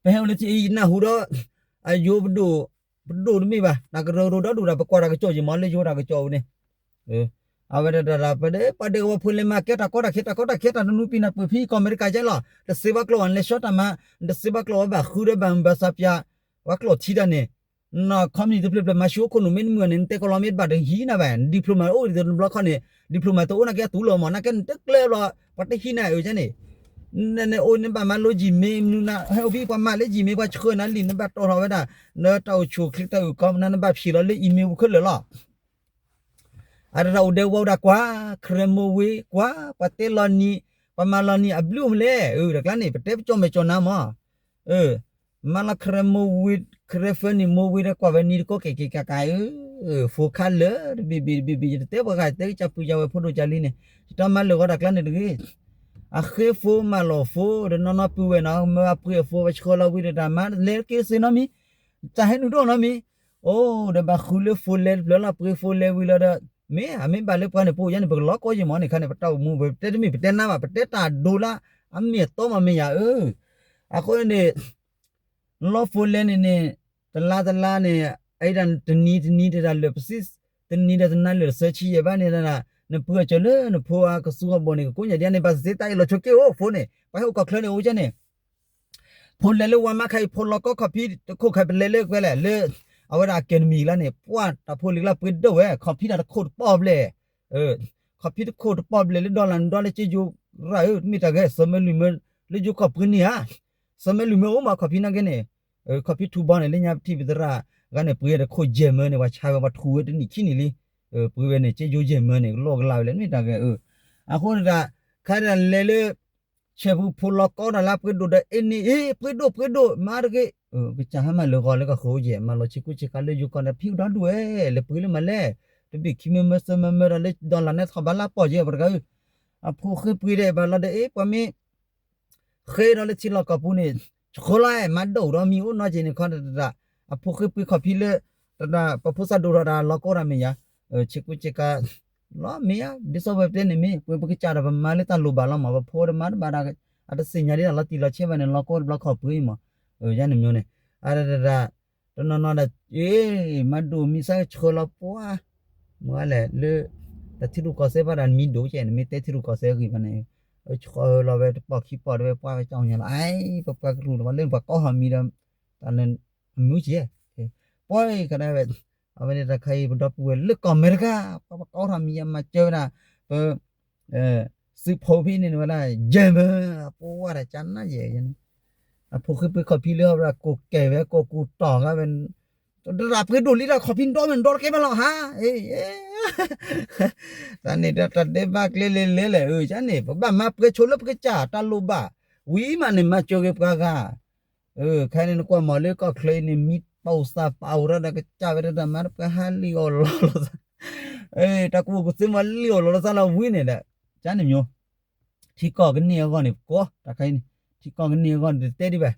ပဟဲအိၣ်လၢထံအံၤနၢ်ဟူဒီး, အယိပဒိၣ်, ပဒိၣ်တမ့ၢ်ဘၣ် တၢ်ကရၢကရိဒီဒူၣ်ဒီး ပကွၢ်တၢ်ကစီၣ်ယံၤမးလၢယိတၢ်ကစီၣ်အူန့ၣ်, အဝဲဒၣ်ဒၣ်ပဒဲပှၤဒဲကဝီၤဖိလဲၤမၤကဲတၢ်ကီတၢ်ခဲ တၢ်ကီတၢ်ခဲ တၢ်တနူပံၤနၢ်ပၢၢ်ဖံကီၢ်အမဲရကၤကဲလီၤ. တသ့ဘၣ်ကျိာ်ဘၣ် နလဲၤဆှၢတၢ်မၤ, နတသ့ဘၣ်ကျိာ်ဘၣ် ဘၣ်ဃုဒီးဘၣ်မုာ်ဘၣ်သးပျၢ်, ပှၤကျိာ်ထံတၢ်န့ၣ် နခီပနံၣ်တဖျၢၣ်ဖျၢၣ်မၤဆူၣ်အိၣ်ခိၣ်နူာ်မ့ၢ်တမုာ်န့ၣ် နတဲကီၤလီၤမ့ၢ်တဘၣ်တဟံးနၤဘၣ် diploma အိၣ်ဒ်သိးတဘျီခီန့ၣ် diploma တအိၣ်နာ်က့အတူၢ်လီၤမး နာ်က့နတကျၢၤဘျီ ပှၤတဟံးနၤအၢယဲန့ၣ် နအိၣ်နဘၣ်မၤလိ Gmail မနုၤနဟဲအိၣ်ဖဲပှၤမၤလၢ Gmail ပှၤဆှၢနၤလံ နဘၣ်တီၣ်ထီၣ်ဝဲဒၣ် နတၢ်အိၣ်ဆူၣ်အိၣ်ချ့တၢ်အုၣ်ကီၤမနုၤ နဘၣ်ဖံးလီၤလၢ email ပူၤခဲလၢာ်လီၤ. အတၢ်အိၣ်ဒဲကဝီၤအိၣ်ဒၣ်ကွၢ် ခရၢမိၢ်ဝ့ၤ ကွၢ် ပှၤတဲလီၤနံၤ ပှၤမၤလီၤနံၤအဘျုးမလဲၣ် အတကျါန့ၣ် ပတဲပကၠီၣ်မဲာ်ကၠီၣ်နါမး မၤလီၤခရၢမိၢ်ဝ့ၤ ခရၢဖၢနံၤမိၢ်ဝ့ၤဒီးကွၢ်ဝဲနံၤတကိးက့ၤက့ၤကးကးဧၢ ဖိခါလၢာ်တဘ့ၣ်ဘ့ၣ်တဘ့ၣ်ဘ့ၣ် ယတတဲပှၤဂၤ ယတဲကစၢ်ပုၢ်ကၢ်ဝဲၢ်ဖိဒိၣ်ကၢ်လံန့ၣ် ယတၢ်မၤလၢာ်ဂီၤတၢ်ကျါန့ၣ်တဂ့ၤ. အဃ့ဖိမၤလီၤဖိ တနီၤနီၤပုၢ်ဝဲၢ်နီၤ မၢအပှ့ၤအဖိဝဲဆှၢလီၤဝံၤဒီးတၢ်မၤလဲၤက့ၤစ့နီတမံၤ တၢ်ဟဲနုာ်ဒိၣ်နီတမံၤ အိၣ်ဒီးဘၣ်ဃုလၢဖိလဲၤတဖျၢၣ်လီၤ ပှ့ၤဖိလဲၤဝံၤလီၤဒီး မ့ၢ်အမ့ၢ်ဘၣ်လၢပှၤန့ၣ် ပအိၣ်ယါန့ၣ် ပကလီၤကီယဲၢ်မးန့ၣ် ခါန့ၣ် ပတၢ်အိၣ်မူ ပတဲတမ့ၢ်ပတဲနါဘၣ် ပတဲတၢ်ဒိလၢ အမ့ၢ်အတီမးမ့ၢ်ယၤဧၢ အဃိန့ၣ် လီဖိလဲန့ၣ်န့ၣ် တလါတလါန့ၣ် အအံၤဒၣ်တနံၤတနံၤတဒၣ်လၢာ်ပစံး တနံၤဒီးတနၤလၢာ်တဆၢဆံယဲၢ်ဘၣ်န့ၣ် နပှ့ၤအီၤစၢၤလၢနဖိအကစူအဘိၣ်န့ၣ် ကကိးညါဒ်န့ၣ် ဘၣ်စ့တၢ်အ့ၣ်လိာ်ဆိးက့အိၣ်ဖိန့ၣ် ပှၤဟဲအိၣ်ကီၢ်ချၢန့ၣ် အိၣ်ကဲန့ၣ် ဖိလဲလၢဝါမါခါအံၤ ဖိလီၤကီခီၣ်ဖံးတခိၣ်ခါ ပလဲလၢကွဲလဲၣ် လၢ အဝဲဒၣ်အကဲနမံၤလါန့ၣ် ပှၤတၢ်ဖိလံၤကျါပှ့ၤဒိၣ်ဝဲ ခီၣ်ဖံးတၢ်တခိၣ်တပီၢ်ဘျဲၣ် ခီၣ်ဖံးတခိၣ်တပီၢ်ဘျဲၣ် လၢဒီလၣ်နဒီလၢက့ယိၤရၣ်ဧၢ တမ့ၢ်တၢ်ဂဲၤ စီၤမဲလုာ်မၢ လၢယိၤကီၢ်ပှ့ၤန့ၢ်ဧါ စီၤမဲလုာ်မၢအိၣ်မးခီၣ်ဖံးနာ်က့န့ၣ် ခီၣ်ဖံးထူဘီန့ၣ် လၢညါပထံၣ်ပသရၣ်ဂၤန့ၣ် ပှ့ၤတခိၣ်ယဲၢ်မၢန့ၣ် ပှၤဆါဝဲပှၤထူဝဲတနံၣ်ခံနံၣ်လံ ပှ့ၤဝဲန့ၣ် က့ယိၤယဲၢ်မၢန့ၣ် ကလိၣ်ကလၢ်ဝဲလၢတမ့ၢ်တၢ်ဂဲၤအၢ အဃိန့ၣ်ဒၣ် ခါဒၣ်လဲၤလၢ ဆဲးပူၤဖိလီၤကီတၢ်လၢပှ့ၤဒိၣ်ဒီးအ့န့ၣ် အ့ ပှ့ၤဒိၣ်ပှ့ၤဒိၣ် မၤတဂ့ၤ ကစၢ်ဟဲမၤလၢာ်ဂီၤလၢကဃိယဲၢ် မၤလီၤဆ့ကူဆ့ကၤလၢယိၤကီၢ်န့ၣ် ဖံးဒီဒူၣ်ဝဲ လဲၤပှ့ၤလၢမၤလဲၣ် တဘ့ၣ်ခံမၢမၢသၢမၢမၢဒီးလၢဒီလၣ်န့ၣ်ထီၣ်ဘၣ်လၢပီၢ်ယဲၢ်ပှၤတဂၤဧၢ အဖိဃ့ပှ့ၤဒီးဘၣ်လီၤဒီးအ့ ပှၤမ့ၢ် ဃ့ဒီးလၢထံလီၢ်ကီၢ်ပူၤန့ၣ် ဆှၢလီၤမၤဒိၣ်ဒီးမံၤအိၣ်နီတက့ၢ်န့ၣ်ခီတဒၣ် အဖိဃ့ပှ့ၤခီၣ်ဖံးလၢ တဒၣ် ပဖိစၢ်ဒိၣ်ထီၣ်တၢ်လီၤကီတၢ်မ့ၢ်ယါ ဆ့ကူဆ့ကၤ လီၤမ့ၢ်ဧါ ဒ်သိးဝဲပတဲန့ၣ်မ့ၢ် ပှ့ၤပကစၢ်ဒီးပမၤလၢတၢ်လိၣ်ဘၣ်လီၤမး ပဖိတမၤတဘၣ်ဒီး အတသ့ၣ်ညါဒ်တၢ်လီၤတံၢ်လီၤဆဲးဘၣ်န့ၣ် လီၤကီတဘျီခီၣ်ပှ့ၤမး ယါန့ၣ်မ့ၢ်န့ၣ် အတဒၣ် တနီၤနီၤဒီး အ့ မၤဒိၣ်မံၤစၢ်ဆှၢလီၤပှၤ မ့ၢ်လဲၣ် လၢ တၢ်ထံရူၢ်ကီၢ်သဲးဘၣ်ဒီးမံၤဒိၣ်ကဲ နမ့ၢ်တဲထံရူၢ်ကီၢ်သဲးဂ့ၤဘၣ်န့ၣ် ဆှၢလီၤဝဲတပီၢ်ခံပီၢ်ဒီးဝဲပှၤဝဲကၠီညါလီၤ အပပှၤကရူၢ်လီၤ ပှၤလၢပှၤကီထီၣ်မံၤဒီး တၢ်လၢ အမုၢ်ကဲ ပှၤခါဒၣ်ဝဲ အဝဲန့ၣ်တၢ်ခါအံၤပဒီပုၢ်ဝဲၢ်လၢကီၢ်အမဲရကၤ ပှၤပှၤကီထီၣ်မံၤယမၤစၢၤဝဲဒၣ် ပ သုးဖိဖဲန့ၣ်ဝဲဒၣ် ယဲၢ်မၢ အပှၤဝဲဒၣ်ကနၣ်ယဲၢ် အဖိဃ့ပှ့ၤခီၣ်ဖံးလၢအဝဲဒၣ်ကိးကဲဝဲကိးကူတီၢ်ဂၤဝဲ တရၣ်ပှ့ၤဒိၣ်လံဒီးခီၣ်ဖံးဒီမ့ၢ်ဒီတကဲဘၣ်လီၤဟါ တၢ်န့ၣ်ဒီးတၢ်ဒဲးဘးကျဲလဲၤလဲၤလဲၣ် အၢ ကန့ၣ် ပဘၣ်မၤပှဲၤဆိလၢပကစၢ်တၢ်လိၣ်ဘၣ် ဝံၤမးန့ၣ် မၤစၢၤဂ့ၤပှၤဂၤ ခဲန့ၣ်နကွၢ်မးလၢကီၢ်ချၢအံၤန့ၣ် မံပီၢ်သးပာ်အိၣ်ထီၣ်ဒီးကစၢ်ဝဲဒၣ်တၢ်မၤတပှဲၤဟါလံအီၣ်လီၤလီၤသး တၢ်ကဝူၣ်ကသ့မးလံအီၣ်လီၤလီၤသးလီၤဝံၤန့ၣ်ဒီး ကန့ၣ်မ့ၢ် ထံကီၢ်ကန့ၢ်အဂီၢ်န့ၣ် ပကိးတၢ်ခါအံၤန့ၣ် ထံကီၢ်ကန့ၢ်အဂီၢ်န့ၣ် တတဲဒံးဘၣ်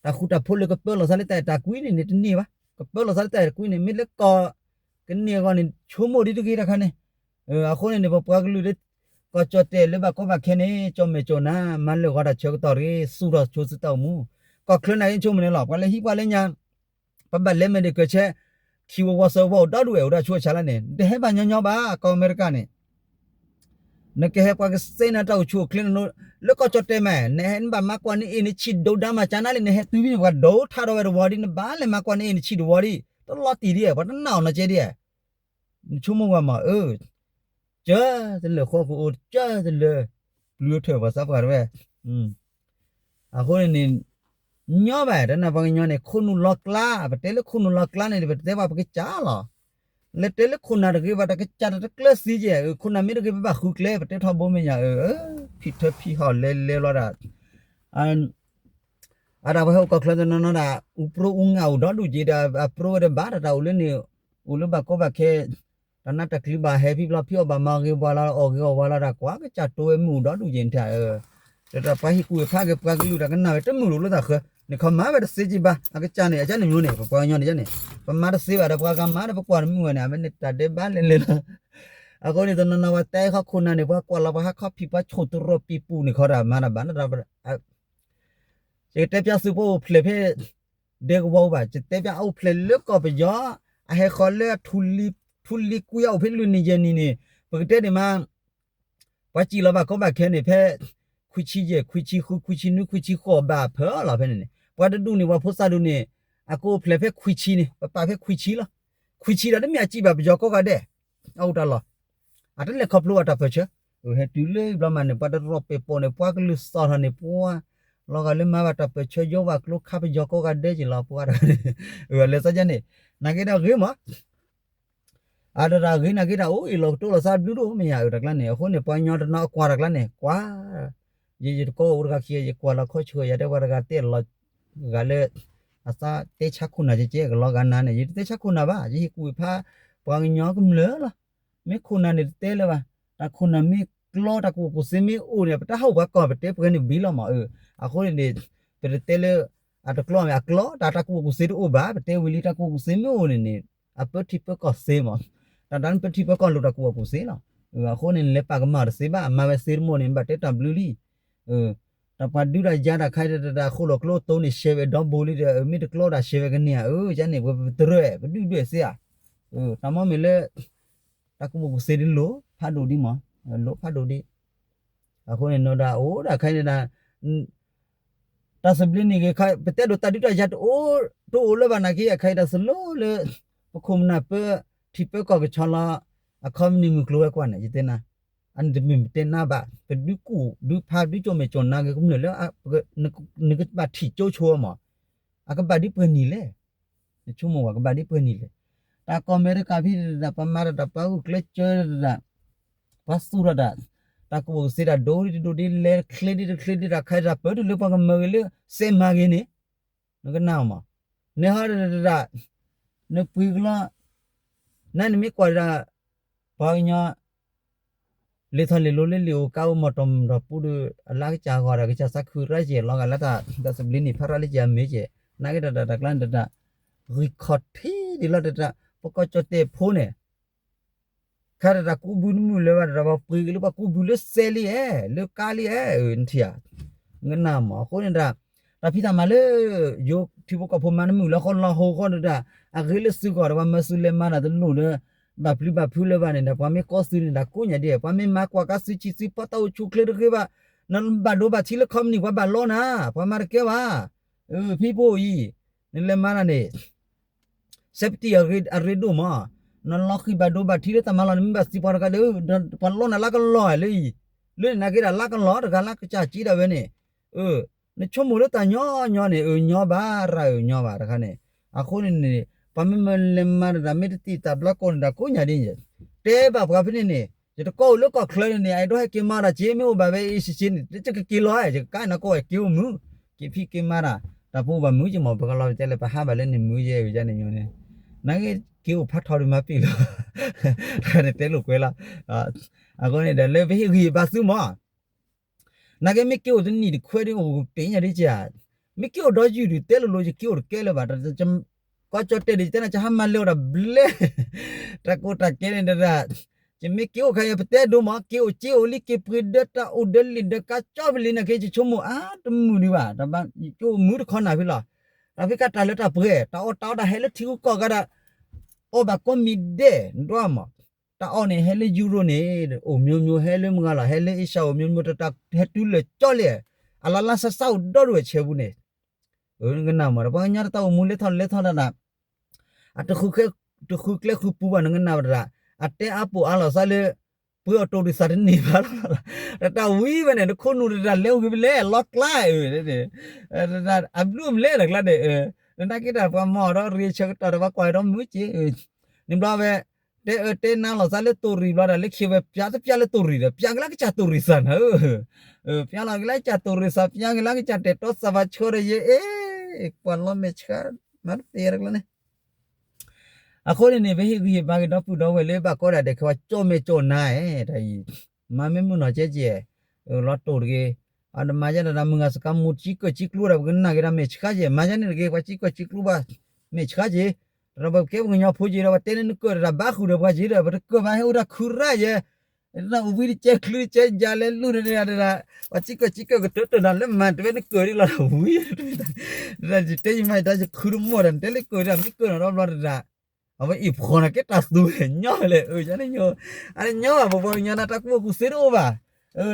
တၢ်ဃူတၢ်ဖိးလၢကပၢလီၤသးလၢတၢ်အဲၣ်တၢ်ကွံန့ၣ်န့ၣ် တန့ၢ်ဘၣ် ကပၢလီၤသးလၢတၢ်အဲၣ်တၢ်ကွံန့ၣ် မ့ၢ်လၢကီၢ်ကန့ၢ်အဂီၢ်န့ၣ် ဆိကမိၣ်ဒ်တဂ့ၤတၢ်ခါန့ၣ် အဃိန့ၣ်န့ၣ် ပပှၤကလုာ်လၢ ကီၢ်ကၠီၣ်တဲၣ်လၢဘၣ်ကီဘၣ်ခဲန့ၣ် ကၠီၣ်မဲာ်ကၠီၣ်နါ မၤလၢာ်ဂီၤတၢ်ဆၢကတီၢ်တဂ့ၤ သူၣ်ထီၣ်ဆိသုတၢ်အိၣ်မူ ကီၢ်ချၢန့ၣ်အံၤဆိကမိၣ်န့ၣ်လီၤ ပှၤလၢဟံးပှၤလၢညါ ပဘၣ်လဲၤမဲာ်ဒံးကၢၢ်ဆဲ ခံဝီဝီသၢဝီအိၣ်ဒီဒူၣ်ဝဲ အိၣ်ဒၣ်ဆူအဆါလၢန့ၣ် နတဟဲဘၣ်ညီညီဘၣ် ကီၢ်အမဲရကၤန့ၣ် နကဟဲပှၤကစဲနၤတၢ်အိၣ်ဆူၣ်အိၣ်ချ့နလိၤ လၢကီၢ်ကၠီၣ်တဲၣ်မး နဟဲနဘၣ်မၤကွၢ်နအ့ၣ်နဆံၣ် ဒိးဒါမၤကၢနၤလံ နဟဲတုၤဖဲန့ၣ် ပှၤဒိးထါထီၣ်ဝဲတဝီဒံး နဘၣ်လဲၤမၤကွၢ်နအ့ၣ်နဆံၣ်တဝီဒံး တလီၤတံၢ်ဒံး ပှၤတနာ်အီၤနီတကဲဒံး နဆိကမိၣ်ကွၢ်မး အၢ ကၢတလၢာ်ဃီကအိၣ် ကၢတလၢာ် ပျုၤထၢၣ်ပှၤသးပှၢ်တဝဲ အဃိန့ၣ်န့ၣ် ညီဘၣ် တနၢ်ပှၤကညီန့ၣ် ခိၣ်နူာ်လီၤကျါ ပတဲလၢခိၣ်နူာ်လီၤကျါန့ၣ် ပတတဲဘၣ်ပကစၢ်လီၤ. လဲၤတဲလၢခိၣ်နၢ်တဂ့ၤဘၣ် တကစၢ်တတကျၢၤသံကဲ ခိၣ်နၢ်မ့ၢ်တဂ့ၤ ပဘၣ်ဃုကျဲ ပတဲထီဘိမ့ၢ်ညါ ဖံးထၢဖံးဟီၣ်လဲၤလဲၤလီၤဒၣ် အတၢ်ပှၤဟဲအိၣ်ကီၢ်ချၢတနီၤနီၤဒၣ် အူပြိအူငၢ်အိၣ်ဒီဒူၣ်က့ဒီး အပြိဝဲတဘၣ်တၢ်တၢ်အိၣ်လၢန့ၣ် အိၣ်လၢဘၣ်ကီဘၣ်ခဲ တၢ်နးတၢ်ကျံၤဘၣ်ဟဲဖံးဘျီဖံးအီၣ်ဘၣ်မၤဂ့ၤဝါလီၤ အီၣ်ဂ့ၤအီၣ်ဝါလီၤဒၣ် ကွၢ်ကစၢ်တိဝဲမုၢ်အိၣ်ဒီဒူၣ်က့န့ၣ် တၢ်ပှၤဟံၣ်ကူၣ်ဖးက့ၤပှၤကလုာ်တၢ်ကနၣ်ဝဲတမုာ်လိာ်လၢတၢ်ဃၢ န့ၣ်ခီမၤဝဲတသ့က့ဘၣ် အကစၢ်န့ၣ် အကန့ၣ်မ့ၢ်န့ၣ် ပပှၤကညီန့ၣ်န့ၣ် ပမၤတသ့ဘၣ်ဒီးပှၤဂၤမၤဒီးပကွၢ်တမုာ်ဝဲန့ၣ် အဝဲန့ၣ်တၢ်ဒဲးဘးလဲၤလဲၤလီၤ အဃိန့ၣ် တနီၤနီၤပှၤတဲခီခိၣ်နၢ်န့ၣ် ပှၤကွၢ်လီၤပှၤဟးခီဖံးပှၤဆိၣ်တရီၣ်ပံာ်ပူၤန့ၣ်ခီတၢ်မၤတၢ်ဘၣ်နတၢ် ယကတဲပျးသုပှၤအိၣ်ဖျဲၣ်ဖဲ ဒဲကဝီၤအိၣ်ဘၣ် ယတဲပျးအိၣ်ဖျဲၣ်လၢကီၢ်ပယီၤ အဟဲဃီၤလၢ ထူလံကွံအအိၣ်ဖဲလွံၢ်နံၣ်ယဲၢ်နံၣ်န့ၣ် ပကတဲန့ၣ်မး ပှၤစံၣ်လီၤဘၣ်ကီဘၣ်ခဲန့ၣ် ဖဲ ခွံဆံယဲၢ် ခွံဆံဃု ခွံဆံနွံ ခွံဆံဃိးဘၣ်ဖၢလီၤဖဲန့ၣ်န့ၣ် ပှၤတဒူၣ်န့ၣ် ပှၤဖိသၣ်ဒူၣ်န့ၣ် အကအိၣ်ဖျဲၣ်ဖဲခွံဆံန့ၣ် ပပာ်ဖဲခွံဆံလီၤ. ခွံဆံဒီးတမ့ၢ်အစံၣ်ဘၣ်ပယီၤကိးဂၤဒဲး အအိၣ်တၢ်လီၢ် အတလဲၤခီဖျိဘၣ်တၢ်ပၢၢ်ဆၢ ဟဲတုၤလၢဘျီမးန့ၣ် ပှၤတရီၣ်ပဲာ်ပိာ်န့ၣ် ပှၤကလုာ်သီၣ်ထီၣ်န့ၣ် ပှၤ လီၤဂာ်လၢမၤဘၣ်တၢ်ပၢၢ်ဆၢ ယိဝဲကျိခါပယီၤကိးဂၤဒဲးက့ၤလီၤ ပှၤတဂၤန့ၣ် လဲၤသးယါန့ၣ် နာ်က့ဒီးဂ့ၤမး အတၢ်ဂ့ၤနာ်က့တၢ်အိၣ်အံၤလီၤကတိၤလီၤသးဘျုးဒိၣ်မ့ၢ်ယၤအၢ တၢ်ကျါန့ၣ် အဃိန့ၣ် ပှၤကညီတနီၤအကွၢ်တၢ်ကျါန့ၣ် ကွၢ် ယယတကိးအိၣ်တဂၤခံ ယကွၢ်လီၤခီဆၢ ယတဲပှၤတဂၤတဲလီၤဂာ်လၢ အသးတဲဆါခိၣ်နၢ်ကဲကဲကလီၤဂာ်နၤန့ၣ် ယတတဲဆါခိၣ်နၢ်ဘၣ် ယဟ့ၣ်ကူၣ်ဖး ပှၤကညီကမျၢၢ်လီၤ. မ့ၢ်ခိၣ်နၢ်န့ၣ်တတဲလၢၤဘၣ်. တၢ်ခိၣ်နၢ်မ့ၢ်ကျီ တၢ်ကူၣ်ဘၣ်ကူၣ်သ့မ့ၢ်အိၣ်န့ၣ် ပတၢ်ဟးအိၣ်ပှၤကီၢ် ပတဲပှဲၤန့ၣ်ဘံလီၤမး. အဃိန့ၣ်န့ၣ် ပတတဲလၢ အတကျီမ့ၢ်အကျီ တၢ်တၢ်ကူၣ်ဘၣ်ကူၣ်သ့တအိၣ်ဘၣ် ပတဲဝံၤလံ တၢ်ကူၣ်ဘၣ်ကူၣ်သ့မ့ၢ်အိၣ်န့ၣ်န့ၣ် အပၢထံပၢကီၢ်သ့မး. တၢ်တၢ်နပၢထံပၢကီၢ်လိာ်တၢ်ကူၣ်ဘၣ်ကူၣ်သ့လီၤ. အဃိန့ၣ် နလဲၤပာ်ကမၣ်အီၤတသ့ဘၣ် အမၤဝဲသ့တမီၢ်န့ၣ် နဘၣ်တဲတၢ်ဘျုးလံ. တၢ်ပှၤဒုးတၢ်ယၤတၢ်ခါတဒၣ် ဃိၣ်လီၤကျိတိၢ်န့ၣ် ရှဲဝဲဒီဘိလံဒီး မ့ၢ်တကျီဒၣ်ရှဲဝဲကန့ၢ်ဧါ အၢ ယန့ၣ် ပတရၢ ပဒုၣ်ဒွဲၣ်သ့ဧါ. တၢ်မ့ၢ်မ့ၢ်လၢ တၢ်ကူၣ်ဘၣ်ကူၣ်သ့ဒ်လိၤ ဖးဒိၣ်ဒ်မး လိၤဖးဒိၣ်ဒ် အဃိန့ၣ် နီၢ်ဒၣ်အိၣ်ဒၣ်ခါန့ၣ်ဒၣ် တၢ်သဘျ့န့ၣ်ဂ့ၤခါ ပတဲဒိးတၢ်ဒုးတၢ်ယၤတအိၣ်လၢၤဘၣ်နာ်က့ အခါအံၤတၢ်စလိလၢ ပခိၣ်ပနၢ်ပၢ ထံပၢကီၢ်ကဆီလီၤ အခီပနံၣ်မုၢ်ကျိၤဝဲၤကွာ်န့ၣ် ယတဲနၤ အန့ၣ်တမ့ၢ်ပတဲနၤဘၣ် ပဒုးကူၣ်ဒုးဖးဒုးကၠိၣ်မဲာ်ကၠိၣ်နါဂ့ၤကမျၢၢ်လၢ နကဘၣ်ထံၣ်ကၠိဆိမး အကဘၣ်ဒ်ပှဲၤနံၣ်လဲၣ်. နဆိကမိၣ်ဝဲကဘၣ်ဒ်ပှဲၤနံၣ်လဲၣ်. တၢ်ကီၢ်အမဲရကၤဖဲတဒၣ် ပှၤမၤတၢ်တၢ်ပှၤဂုာ်ကျဲးစၢးတဒၣ် ပှၤသူၣ်ထီၣ်တၢ် တၢ်ကူၣ်ဘၣ်ကူၣ်သ့တၢ်ဒိဒ်လဲၤချ့ဒ်တချ့ဒ်တၢ်ခါတၢ်ပၢတလၢပှၤကမၢဂ့ၤလၢစဲးမၤဂ့ၤန့ၣ် နကနၣ်မး နဟီတဒၣ် နပှ့ၤကလီ နန့ၣ်မ့ၢ်ကွၢ်ဒၣ် ပှၤကညီ လ့ၤထီၣ်လ့ၤလိလၢလံာ်အိၣ်ကါအိၣ်မီၢ်တီၢ်မုၢ်တီၢ်ပူၤဒီး အလၢကစၢ်ဂီၤဒီးကစၢ်သးခုရၣ်ကဲၤလီၤဂာ်လၢတၢ် တၢ်သဘျ့န့ၣ် ဖးရၣ်လၢက့ၤအမ့ၢ်ကဲၤ နာ်က့တၢ်တၢ်တၢ်ကျါန့ၣ်တၢ် ဂံၢ်ခီၣ်ထံးဒ်လီၤတၢ် ပကီၢ်ကၠီၣ်တဲၣ်ဖိန့ၣ် ခါတၢ်တၢ်ကူးဘုတမုာ်လၢၤဘၣ်တၢ် ပှၤပှ့ၤက့ၤလၢပှၤကူးဘုလၢစဲးလံဧါ လၢကါလံဧါ နထံၣ်ဧါ နကနၣ်မး အဃိန့ၣ်တၢ် တၢ်ဖံးတၢ်မၤလၢ ယိၤထံဖိကီၢ်ဖိမၤတမုာ်လၢဃီလီၤဟိဃီဒီးတၢ် အဂ့ၤလၢသုဂီၢ်ဒီးပှၤမၤသုလဲၤမၤတၢ်တလိၣ်လၢ ဘၣ်ပျံၤဘၣ်ဖုးလၢၤဘၣ်န့ၣ်ဒီး ပှၤမ့ၢ်ကီသုန့ၣ်ဒီးကိးညါဒ် ပှၤမ့ၢ်မၤကွၢ်ကါသုဆံးသုဖီတၢ်အိၣ်ဆူၣ်ချ့တဂ့ၤဘၣ် နဘၣ်ဒိဘၣ်ထံးလၢခီပနံၣ်ပှၤဘၣ်လီနၤ ပှၤမၤတကဲဘၣ် ဖံဖိအံၤ နလဲၤမၤတၢ်န့ၣ် safety အရ့ဒိၣ်မး နလီၤဃံၤဘၣ်ဒိဘၣ်ထံးလၢတၢ်မၤလီၢ်န့ၣ် မ့ၢ်ဘၣ်သံပှၤတဂၤဒီး ပှၤလီနၤလၢကလီၤလၢအံၤ လၢန့ၣ်နာ်က့ဒၣ်လၢကလီၤတဂၤလၢကစၢ်က့ဒၣ်ဝဲန့ၣ် နဆိကမိၣ်လၢတၢ်ညီညီန့ၣ် အၢညီဘၣ်ရၣ်အၢညီဘၣ်တခါန့ၣ် အဃိန့ၣ်န့ၣ် ပှၤမ့ၢ်မၤလဲၤမၤတၢ်မ့ၢ်တသံၣ်သၣ်ဘျါကိးန့ၣ်ဒီး ကိးညါဒ်န့ၣ် တဲဘၣ်ပှၤဖဲန့ၣ်န့ၣ် ယတကိးအိၣ်လၢကီၢ်ချၢန့ၣ်န့ၣ် အဲၣ်ဒိးဟဲက့ၤမၤတၢ်က့ မ့ၢ်အိၣ်ဘၣ်ဝဲအံၤဆံးဆံးန့ၣ် ယကက့ၤလီၤ ယကကါနၤကိးဝဲက့ၤအိၣ်မုာ် က့ၤဖံးက့ၤမၤတၢ် တၢ်ပူၤဘၣ်မုာ်က့ၤမး ပကလီၤပတဲလၢပဟးဘၣ်လၢန့ၣ်မုာ်ယဲၢ်န့ၣ် နာ်က့က့ၤအိၣ်ဖးထီဒုးမၤပံာ်လီၤ တခါန့ၣ်တဲလိာ်ကွဲလီၤ အဃိန့ၣ်ဒီးလၢပဟ့ၣ်ဂံၢ်ဘါသုမး နာ်က့မ့ၢ်က့ၤအိၣ်တနံၣ်တခွဲဒ်အိၣ်ပ့ၤညါဒ်ကဲ မ့ၢ်က့ၤအိၣ်ဒီးယုၢ်ဒုးတဲလိၤလိၤ ယက့ၤအိၣ်တကဲလၢၤဘၣ် ကီၢ်ကၠီၣ်တဲၣ်ဒုး ယတဲနၤ ကဟးမၤလဲၤဝဲဒၣ်ဘျဲ တၢ်ကိၢ်တၢ်ကဲန့ၣ်တဒၣ် ယမ့ၢ်က့ၤအိၣ်ခါအံၤ ပတဲဒိမး က့ၤအိၣ်က့ၤအိၣ်လံ က့ၤပှ့ၤဒၢတၢ်အိၣ်ဒီးလံာ်ဒီးကါကၠီပလံၤနာ်က့ ယဆိကမိၣ်အါတမုာ်ဒံးဘၣ် ယက့ၤအိၣ်မုာ်တခီနၢ်ဖဲလီၤ တၢ်ဖံးခါတၢ်လၢတၢ်ပှဲၤ တၢ်အီၣ်တၢ်အီတၢ်ဟဲလၢထံဂုၤကီၢ်ဂၤဒၣ် အီၣ်ဘၣ်ကိးမံၤဒဲး နဒွးမး တၢ်အီၣ်န့ၣ် ဟဲလၢယူရိၣ်န့ၣ် အိၣ်မျိုးမျိုး ဟဲလၢမုၢ်ဂၤလီၤ ဟဲလၢအ့ရှၢအိၣ် မျိုးမျိုး တၢ်ဟဲတုၤလၢာ်ကၠီလံ အလါလါဆါဆါအိၣ်ဒီဒူၣ်ဝဲဆဲးပူၤန့ၣ် နကနၣ်မး ပှၤကညီတၢ်အိၣ်မူလဲၤထီၣ်လဲၤထီၣ်တၢ်ဒၣ် အတဃုကျဲဃုပူၤဘၣ် နကနၣ်ဝဲတဒၣ် အတဲအါပိာ်အါလီၤသးလၢ ပှ့ၤအီၣ်တိၢ်ဒုးသးတန့ၢ်ဘၣ်လီၤ တၢ်ဝံၤဝဲန့ၣ် နခိၣ်နူာ်တဒၣ်လဲၤအိၣ်ဂ့ၤဖဲလဲၣ် လီၤကျါ အဘျုးမလဲၣ်တၢ်ကျါန့ၣ် နနာ်က့တၢ်ပှၤမၤအီၤဒီးရ့ဆၢကတီၢ်ဒီးပှၤကွၢ်ဒီးမုာ်က့ န့ၣ်ဘျီဝဲ တဲအၢတဲနါလီၤသးလၢတိၢ်ရံၣ်ဘျီဒၣ်လၢခံဝဲပျးတပျးလၢတိၢ်ရံၣ်ဒီး ပျးကလၢကစၢ်တိၢ်ရံၣ်သးနၤဧၢ ပျးလီၤကလၢကစၢ်တိၢ်ရံၣ်သး ပျးကလၢကစၢ်တဲာ်တီသးဘၣ်ဆၢဒီးယဲ အ့ ကွၢ်လီၤမဲာ်ဆှး မၤတပ့ၤတကျါန့ၣ် အဃိန့ၣ်န့ၣ် ပဟ့ၣ်ဂံၢ်ဟ့ၣ်ဘါက့ၤဒီပုၢ်ဒီဝဲၢ်လၢဘၣ်ကီဒၣ်ဒဲးခဲဝဲကၠီၣ်မဲာ်ကၠီၣ်နါ တၢ်အံၤ မၤမ့ၢ်မုၢ်နီၢ်ကဲကဲ လီၤတိၢ်တဂ့ၤ အတမၤယဲဒၣ်မုၢ်ဂၤစကါမူစံကၢၢ်စံကျိဒီး ပကနၣ်က့ၤတၢ်မဲာ်ဆှးကဲ မၤယဲန့ၣ်တဂ့ၤ ပှၤစံကၢၢ်စံကျိဘၣ် မဲာ်ဆှးကဲ ဒီးပကဲပှၤကညီဖိက့ၤဒီး ပှၤတဲန့ၣ်နကၢၢ်တၢ်ဘၣ်ဃုာ်ဒီးပှၤက့ၤဒီး ပတကၢၢ်ဘၣ်ဟဲအိၣ်တၢ်ခုရၣ်ယဲ တၢ်အိၣ်ဘှံးတကဲချုးတကဲယၤလဲၤလူၢ်တဒၣ်တဒၣ် ပှၤစံကၢၢ်စံကၢၢ်ကတၢၢ်တၢၢ်နၤလၢမၤတဝဲနကၢၢ်ဒ်လီၤတၢ်ဝံၤ တဒၣ်ယတဲယမၤတၢ်ယခုတမီၢ်တၢ် နတဲလၢကၢၢ်ဒၣ် မ့ၢ်ကၢၢ်နီၢ်ဒီဘျီတဒၣ် အဝဲအံၤဖှီၣ်နၤကဲတၢ်သူဝဲညီလဲၣ် ယန့ၣ်ညီ အန့ၣ်ညီဘၣ် ပပှၤကညီနၤ တၢ်ကူၣ်ဘၣ်ကူၣ်သ့တအိၣ်ဘၣ်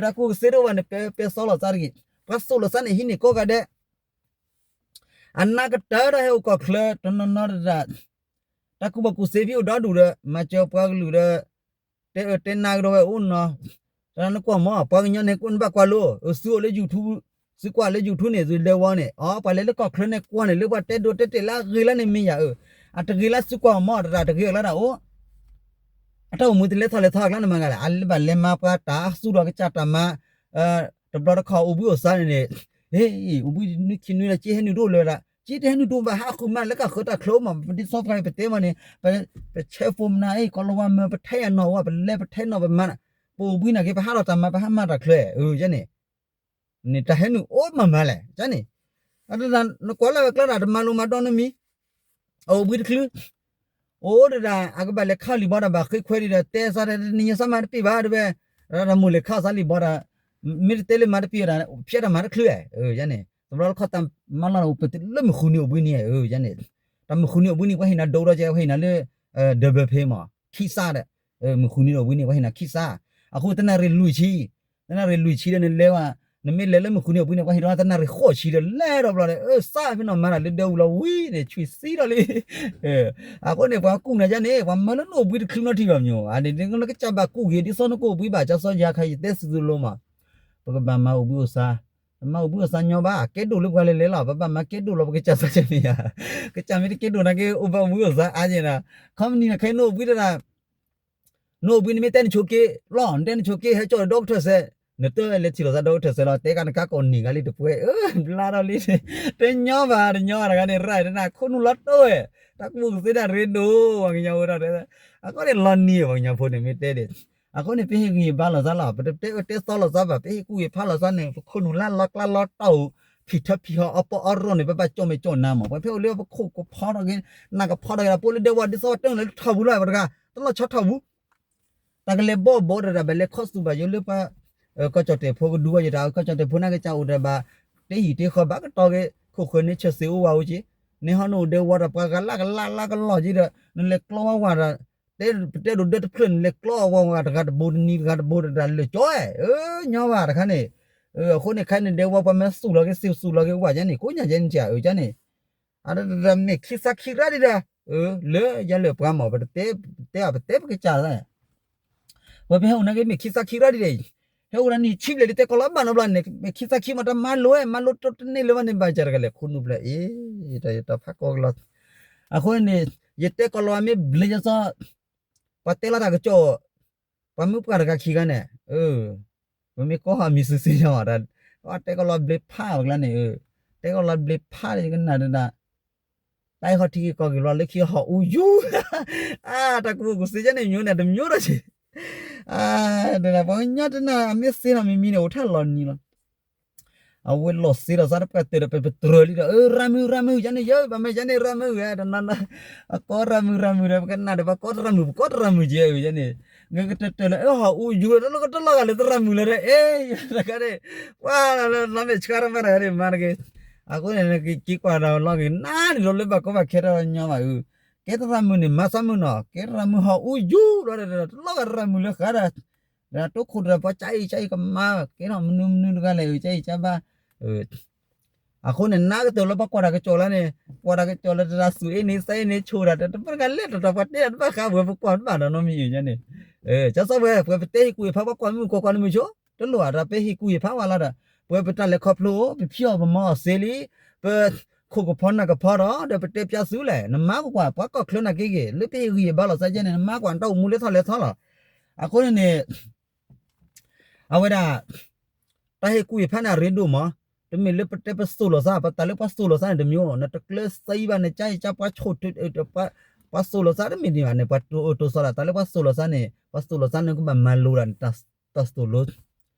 တၢ်ကူၣ်ဘၣ်ကူၣ်သ့တအိၣ်ဘၣ်န့ၣ် ပဲပဲသီလိာ်သးတဂ့ၤ ပှၤသိၣ်လိာ်သးန့ၣ် ဟံးန့ၢ်ကိးဂၤဒဲး အနၢ်ကတၢၢ်တၢ်ဟဲအိၣ်ကီၢ်ချၢ တနီၤနီၤတဒၣ် တၢ်ကူၣ်ဘၣ်ကူၣ်သ့ဖဲအိၣ်ဒီဒူၣ်ဒီး မၤစၢၤပှၤကလုာ်ဒီး တဲအၢတဲနါကဒီးဝဲအိၣ်နီၤ တၢ်နကွၢ်မး ပှၤကညီန့ၣ် နဘၣ်ကွၢ်လိ သုအိၣ်လၢ YouTube သုကွၢ်လၢ YouTube န့ၣ် သုလဲၤဝီန့ၣ် အီ ပှၤလဲၤလၢကီၢ်ချၢန့ၣ်ကွၢ်န့ၣ် လၢပှၤတဲဒိးတဲတဲာ်လၢအဂ့ၤလၢန့ၣ်မ့ၢ်ယၤအၢ အတဂ့ၤလၢသုကွၢ်မး တဒၣ်တဂ့ၤအကျါဒၣ်အိၣ် အတၢ်အိၣ်မူတလဲၤထီၣ်လဲၤထီအကျါန့ၣ်မၤဂၤလဲၣ် အလၢဘၣ်လဲၤမၤပှၤတၢ်သူၣ်ထီၣ်ကစၢ်တၢ်မၤ တဘျီတခီၣ်အိၣ်ဘှံးအိၣ်သါန့ၣ်န့ၣ် ဟ့ၣ် အိၣ်ဘှံးနွံခံနွံလၢက့ဟဲနုာ်တအိၣ်လၢၤဒၣ် က့တဟဲနုာ်ဒိးဘၣ်ဟးဃုာ်မးလၢကဃၢၤတၢ်ချၢမး ပဒ်သိးပှၤပတဲမးန့ၣ် ပဆဲးဖိမနၤအံၤ ကီၤလၤဝါမၢ ပထဲယၤနီၣ်ဝဲ ပလဲၤပထဲနီၣ်ပမၤ ပအိၣ်ဘှံးနာ်က့ ပဟးထီၣ်တၢ်မၤ ပဟးမၤတၢ်ချၢ ယဲန့ၣ် န့ၣ်တၢ်ဟဲနုာ်အိၣ်မးမးလဲၣ် ယဲန့ၣ် နကွၢ်လၢဝဲကျဲဒၣ်တမၤလိမၤဒိးနမံၤ အအိၣ်ဘှံးတချုး အိၣ်ဒၣ်ဒၣ် အကဘၣ်လဲၤခးလံာ်ဘီဒီး ဘၣ်ဃ့ခွဲးဒံးဒီး တဲစးတနံၤညါစးမၤတပ့ၢ်ဘၣ် တဲဝဲ ဒီးတၢ်မိၢ်လဲၤခးစးလံာ်ဘီဒီး မ့ၢ်တတဲလၢမၤတပ့ၢ်ဒီး ဖျဲးတၢ်မၤတချုး ယဲန့ၣ် တဘျီလၢခီၣ်တၢ်မၤလီၤအိၣ်ပတုၤလၢမုၢ်ဃုနံၤအိၣ်ဘှံးနံၤ ယဲန့ၣ် တၢ်မုၢ်ဃုနံၤအိၣ်ဘှံးနံၤ ပှၤဟ့ၣ်နၤဒိၣ်ဒီးကဲ ပှၤဟ့ၣ်နၤလၢ ဒၢးဘၢၣ်ဖဲမး ခံစးဒီး မုၢ်ဃုနံၤအိၣ်ဘှံးနံၤ ပှၤဟ့ၣ်နၤခံစး အဃိတနၣ်ရံၣ်လွံၢ်ဆံ တနၣ်ရံၣ်လွံၢ်ဆံဒီးနလဲၤဝဲ နမ့ၢ်လဲၤလၢမုၢ်ဃုနံၤအိၣ်ဘှံးနံၤ ပှၤဟ့ၣ်ဒီးတနၣ်ရံၣ်ဃိးဆံဒီး လဲၤဒီးဘျီဒီး အၢ စးဖဲနီၣ်မၤတၢ်လၢဒၢးအူလီၤဝံၤန့ၣ် ဆွံၣ်စံဒီးလံ အဃိန့ၣ် ပှၤကူၣ်နၤယဲန့ၣ် ပှၤမၢလၢနအိၣ်ဘှံးတချုးနီတထံၣ်ဘၣ်မညိၣ် အန့ၣ်နကစၢ်ဘၣ်ကူၣ်ဂ့ၤ ဒ်သိးနကအိၣ်ဘှံးဘၣ် ကစၢ်စီယၤခါ ယတဲစံးသိးလိမး ပကဘၣ်မၤအိၣ်ဘှံးအိၣ်စါ မၤအိၣ်ဘှံးအိၣ်စါညီဘၣ် ကဲဒိၣ်လၢပှၤလဲၤလဲၤလီၤ ပဘၣ်မၤကဲဒိၣ်လီၤ ပကစၢ်စီဆဲးမ့ၢ်ယၤ ကစၢ်မ့ၢ်တကဲဒိၣ်နာ်က့ အိၣ်ဘှံးအိၣ်စါအါယဲၢ်နၤ ခီပနံၣ်နခဲအံၤနအိၣ်ဘှံးတဒၣ် နအိၣ်ဘှံးနမ့ၢ်တဲနဆိးက့လီၤ နတဲနဆိးက့ ဟဲကၠီၣ်ဒီကထၢၣ်စဲး နတလဲၤထံၣ်လိာ်သးဒီကထၢၣ်စဲးလီၤ တဲကနကါကိးနံၣ်ဂၤလံတပှဲၤ ဘျါထီၣ်လံ တညီဘၣ်တညီတဂၤန့ၣ် ရၢၢ်တနၢ်ခိၣ်နူာ်လီၤတိၢ်ဝဲ တၢ်ကူၣ်ဘၣ်ကူၣ်သ့ဒၣ်ရ့ဒိၣ် ပှၤကညီဝဲဒၣ် အဃိန့ၣ်လီၤနံၤ ပှၤကညီဖိန့ၣ်မ့ၢ်တဲဒၣ် အဃိန့ၣ် ပဟ့ၣ်ဂံၢ်ဟ့ၣ်ဘါလိာ်သးလီၤ ပတတဲအၢတဲသီလိာ်သးဘၣ် ပဟ့ၣ်ကူၣ်ဟ့ၣ်ဖးလိာ်သးန့ၣ် ပခိၣ်နူာ်လၢလီၤကျါလီၤတီၢ် ဖံးထၢဖံးဟီၣ်အီပီအီရိၣ်န့ၣ် ပဘၣ်ကၠီၣ်မဲာ်ကၠီၣ်နါမး ပှၤဖဲအိၣ်လၢပခိၣ်ကဖီထီၣ်က့ၤ နၢ်ကဖီထီၣ်က့ၤ ပအိၣ်လၢဒဲဝါဒ်သိးတၢ်လၢထီၣ်ပူၤလီၤ ပတဂၤ တလီၢ်ဆီထီၣ်ပူၤ တၢ်ကလဲၤဘီၣ်ဘီတဒၣ် ဘၣ်လဲၤခီသူၣ်ဘၣ်ယိၣ်လၢပှၤ ကီၢ်ကၠီၣ်တဲာ်ဖိကဒုဝဲယတၢ် ကီၢ်ကၠီၣ်တဲာ်ဖိနာ်က့ ကၢ်အိၣ်တၢ်ဘၣ် တဟံၣ်တဃီဘၣ်ကတီၢ်က့ၤ ခိၣ်ဃၢၤန့ၣ် ဆၢၣ်စ့အိၣ်ဝးအိၣ်က့ၤ န့ၣ်ဟီန့ၣ်အိၣ်ဒဲဝါဒီးပှၤဂၤလၢကလးလၢကလီၢ်က့ၤဒီး နလဲၤကျီဝဲဝးဒီး တဲပတဲဒိးဒၢတဖျၢၣ်န့ၣ် လဲၤကျီဝဲဝးတဂၤတဘိတနံၤတဂၤတဘိတဒၣ်လၢာ်ကၠီ အၢ ညီဘၣ်တခါန့ၣ် အဃိန့ၣ်ခဲအံၤန့ၣ် ဒဲဝါပှၤမ့ၢ်သူၣ်လီၤက့ၤ စ့သူၣ်လီၤက့ၤဝးယဲန့ၣ် ကိးညါယဲန့ၣ် အၢ ကန့ၣ် အတမ့ၢ်ခံသးခံရၣ်ဒံးဒီး လၢယၤလၢပှၤမ့ၢ် ပတတဲ ပတဲအီၤ ပတဲပကစၢ်လီၤ ပှၤပဟဲအိၣ်နာ်က့ မ့ၢ်ခံသးခံရၣ်ဒံးဒီး ဟဲအိၣ်ဒၣ်နံၣ်ဆံဘျဲၣ်လံ တဲကီၤလီၤဘၣ်နီတဘျီန့ၣ် မ့ၢ်ခံသးခံမး တမၤလိဝဲ မၤလိတန့ၢ်လၢၤဘၣ်န့ၣ် ဘၣ်စၢ်တဂၤလဲၣ် ခိၣ်နူာ်ဘျၢအ့ တၢ်ယတၢ်ဖးကီကလီၤ အဃိန့ၣ် ယတဲကီၤလီၤမ့ၢ်ဘျဲၣ်ယစီ ပှၤတဲလီၤတၢ်ကစီၣ် ပှၤမုၢ်ပှၢ်တဂၤခံဂၤန့ၣ် ပမ့ၢ်ကိးမံၤစုာ်စုာ်ညီ တဲကီၤလီၤဘျဲၣ်ဖးဝဲကျါန့ၣ် တဲကီၤလီၤဘျဲၣ်ဖးဒီးယကနၣ်ဒၣ် တၢ်အံၤဟီၣ်ထံးက့ၤကီၢ်က့ၤလီၤလၢခံဟီၣ်အူယူၤ အါ တၢ်ကူၣ်ဘၣ်ကူၣ်သ့ယဲန့ၣ် မျိုးန့ၣ် တမျိုးတော့ ဆ့ ဒ်ပှၤကညီတနၢ် အမ့ၢ်သ့နီၣ်မံၤမံၤန့ၣ် အိၣ်ထဲလီၤနံၤလီၤ အဝဲလီၤသ့ဒီးသးတပှၢ်တၢၢ်ဒီး ပပတြၢၤလံဒီး အၢ ရၢ်မုၢ် ရၢ်မုၢ် ယဲန့ၣ်ယဲ ဘၣ်မ့ၢ်ယဲန့ၣ် ရၢ်မုၢ်ဝဲ တနီၤနီၤ အကိးရၢ်မုၢ် ရၢ်မုၢ်ဒီး ပကနၣ်ဒီး ပှၤကိးတရၢ်မုၢ် ပကိးတရၢ်မုၢ်ကဲ အၢ ယဲန့ၣ် ဂ့ၤကတၢၢ်တၢၢ်လၢ အၢ ဟီၣ်အူယူၤ တလီၢ်ကတလီၢ်ဂာ်လၢတရၢ်မုၢ်လၢၤဒီး အ့ တခါန့ၣ် ပှၤလီၤမ့ၢ်ဆှါတမၤတဂၤန့ၣ် မၤတဂ့ၤ အဃိန့ၣ် က့ၤကွၢ်ဒီးလီၤဂ့ၤ နၤန့ၣ်လီၤလၢဘၣ်ကီဘၣ်ခဲတၢ်ညီဘၣ်အု ကဲတရၢ်မုၢ်န့ၣ် မၤသးမုၢ်နီၤ ကဲတရၢ်မုၢ်ဟီၣ်အူယူၤလီၤဒီး တလီၢ်ဂာ်တရၢ်မုၢ်လၢၤဃးဒီး တိခိၣ်ဒီးပှၤကၢအံၤကၢအံၤကမၤ ကဲထီၣ်မနုၤမနုၤတဂၤလဲၣ် အု ကၢအံၤကၢဘၣ် အဃိန့ၣ် နကတၢၢ်လၢပှၤကွၢ်တၢ်ကစီၣ်လၢန့ၣ် ကွၢ်တၢ်ကစီၣ်လၢတၢ်သူၣ်အ့န့ၣ် သးအ့န့ၣ် ဆိၣ်တၢ် တပှၤတဂၤလဲၣ်တတီၤ ပှၤတဲတၢ်တဘၣ်ဃးဝဲ ပကွၢ်တဘၣ်ဒီးနီတမံၤအံၤန့ၣ် ကၢ်စီဝဲ ပှၤပတဲဟ့ၣ်ကူၣ်ဟ့ၣ်ဖး ပှၤကွၢ်မုၢ်ကွၢ်ကွၢ်နမုၢ်ဆိ တလိၣ်အတၢ်ပဟ့ၣ်ကူၣ်ဟ့ၣ်ဖးဝဲလီၤဒီး ပှၤပတၢ်လဲၤခီဖျိ ပဖံးအီၣ်ပမၤအီၣ်စ့လံ ပခိၣ်ကဖီနၢ်ကဖီဒီး ဒီးပတဲပျးသုလဲၣ် နမၤကွၢ် ပှၤကီၢ်ချၢနာ်က့ဂ့ၤ လၢပဟ့ၣ်ဂံၢ်ဟ့ၣ်ဘါလိာ်သးယဲန့ၣ် နမၤကွၢ် နတၢ်အိၣ်မူလဲၤထီၣ်လဲၤထီလီၤ အဃိန့ၣ်န့ၣ် အဝဲဒၣ် တၢ်ဟ့ၣ်ကူၣ်ဟ့ၣ်ဖးန့ၣ် အရ့ဒိၣ်မး, တမ့ၢ်လၢပတဲပသိၣ်လိာ်သး, ပတၢ်လၢပှၤသိၣ်လိာ်သးန့ၣ်တမျိုး, နတကျၢၤသံဘၣ် နကါယကါ ပှၤဆိၣ်, ပှၤသိၣ်လိာ်သးတမ့ၢ်ဒ်န့ၣ်ဘၣ်န့ၣ် ပှၤတိၢ်သိးသး, တၢ်လၢပှၤသိၣ်လိာ်သးန့ၣ် ပှၤသိၣ်လိာ်သးန့ၣ် ကဘၣ်မၤလိဒၣ်နတၢ်သိၣ်လိ,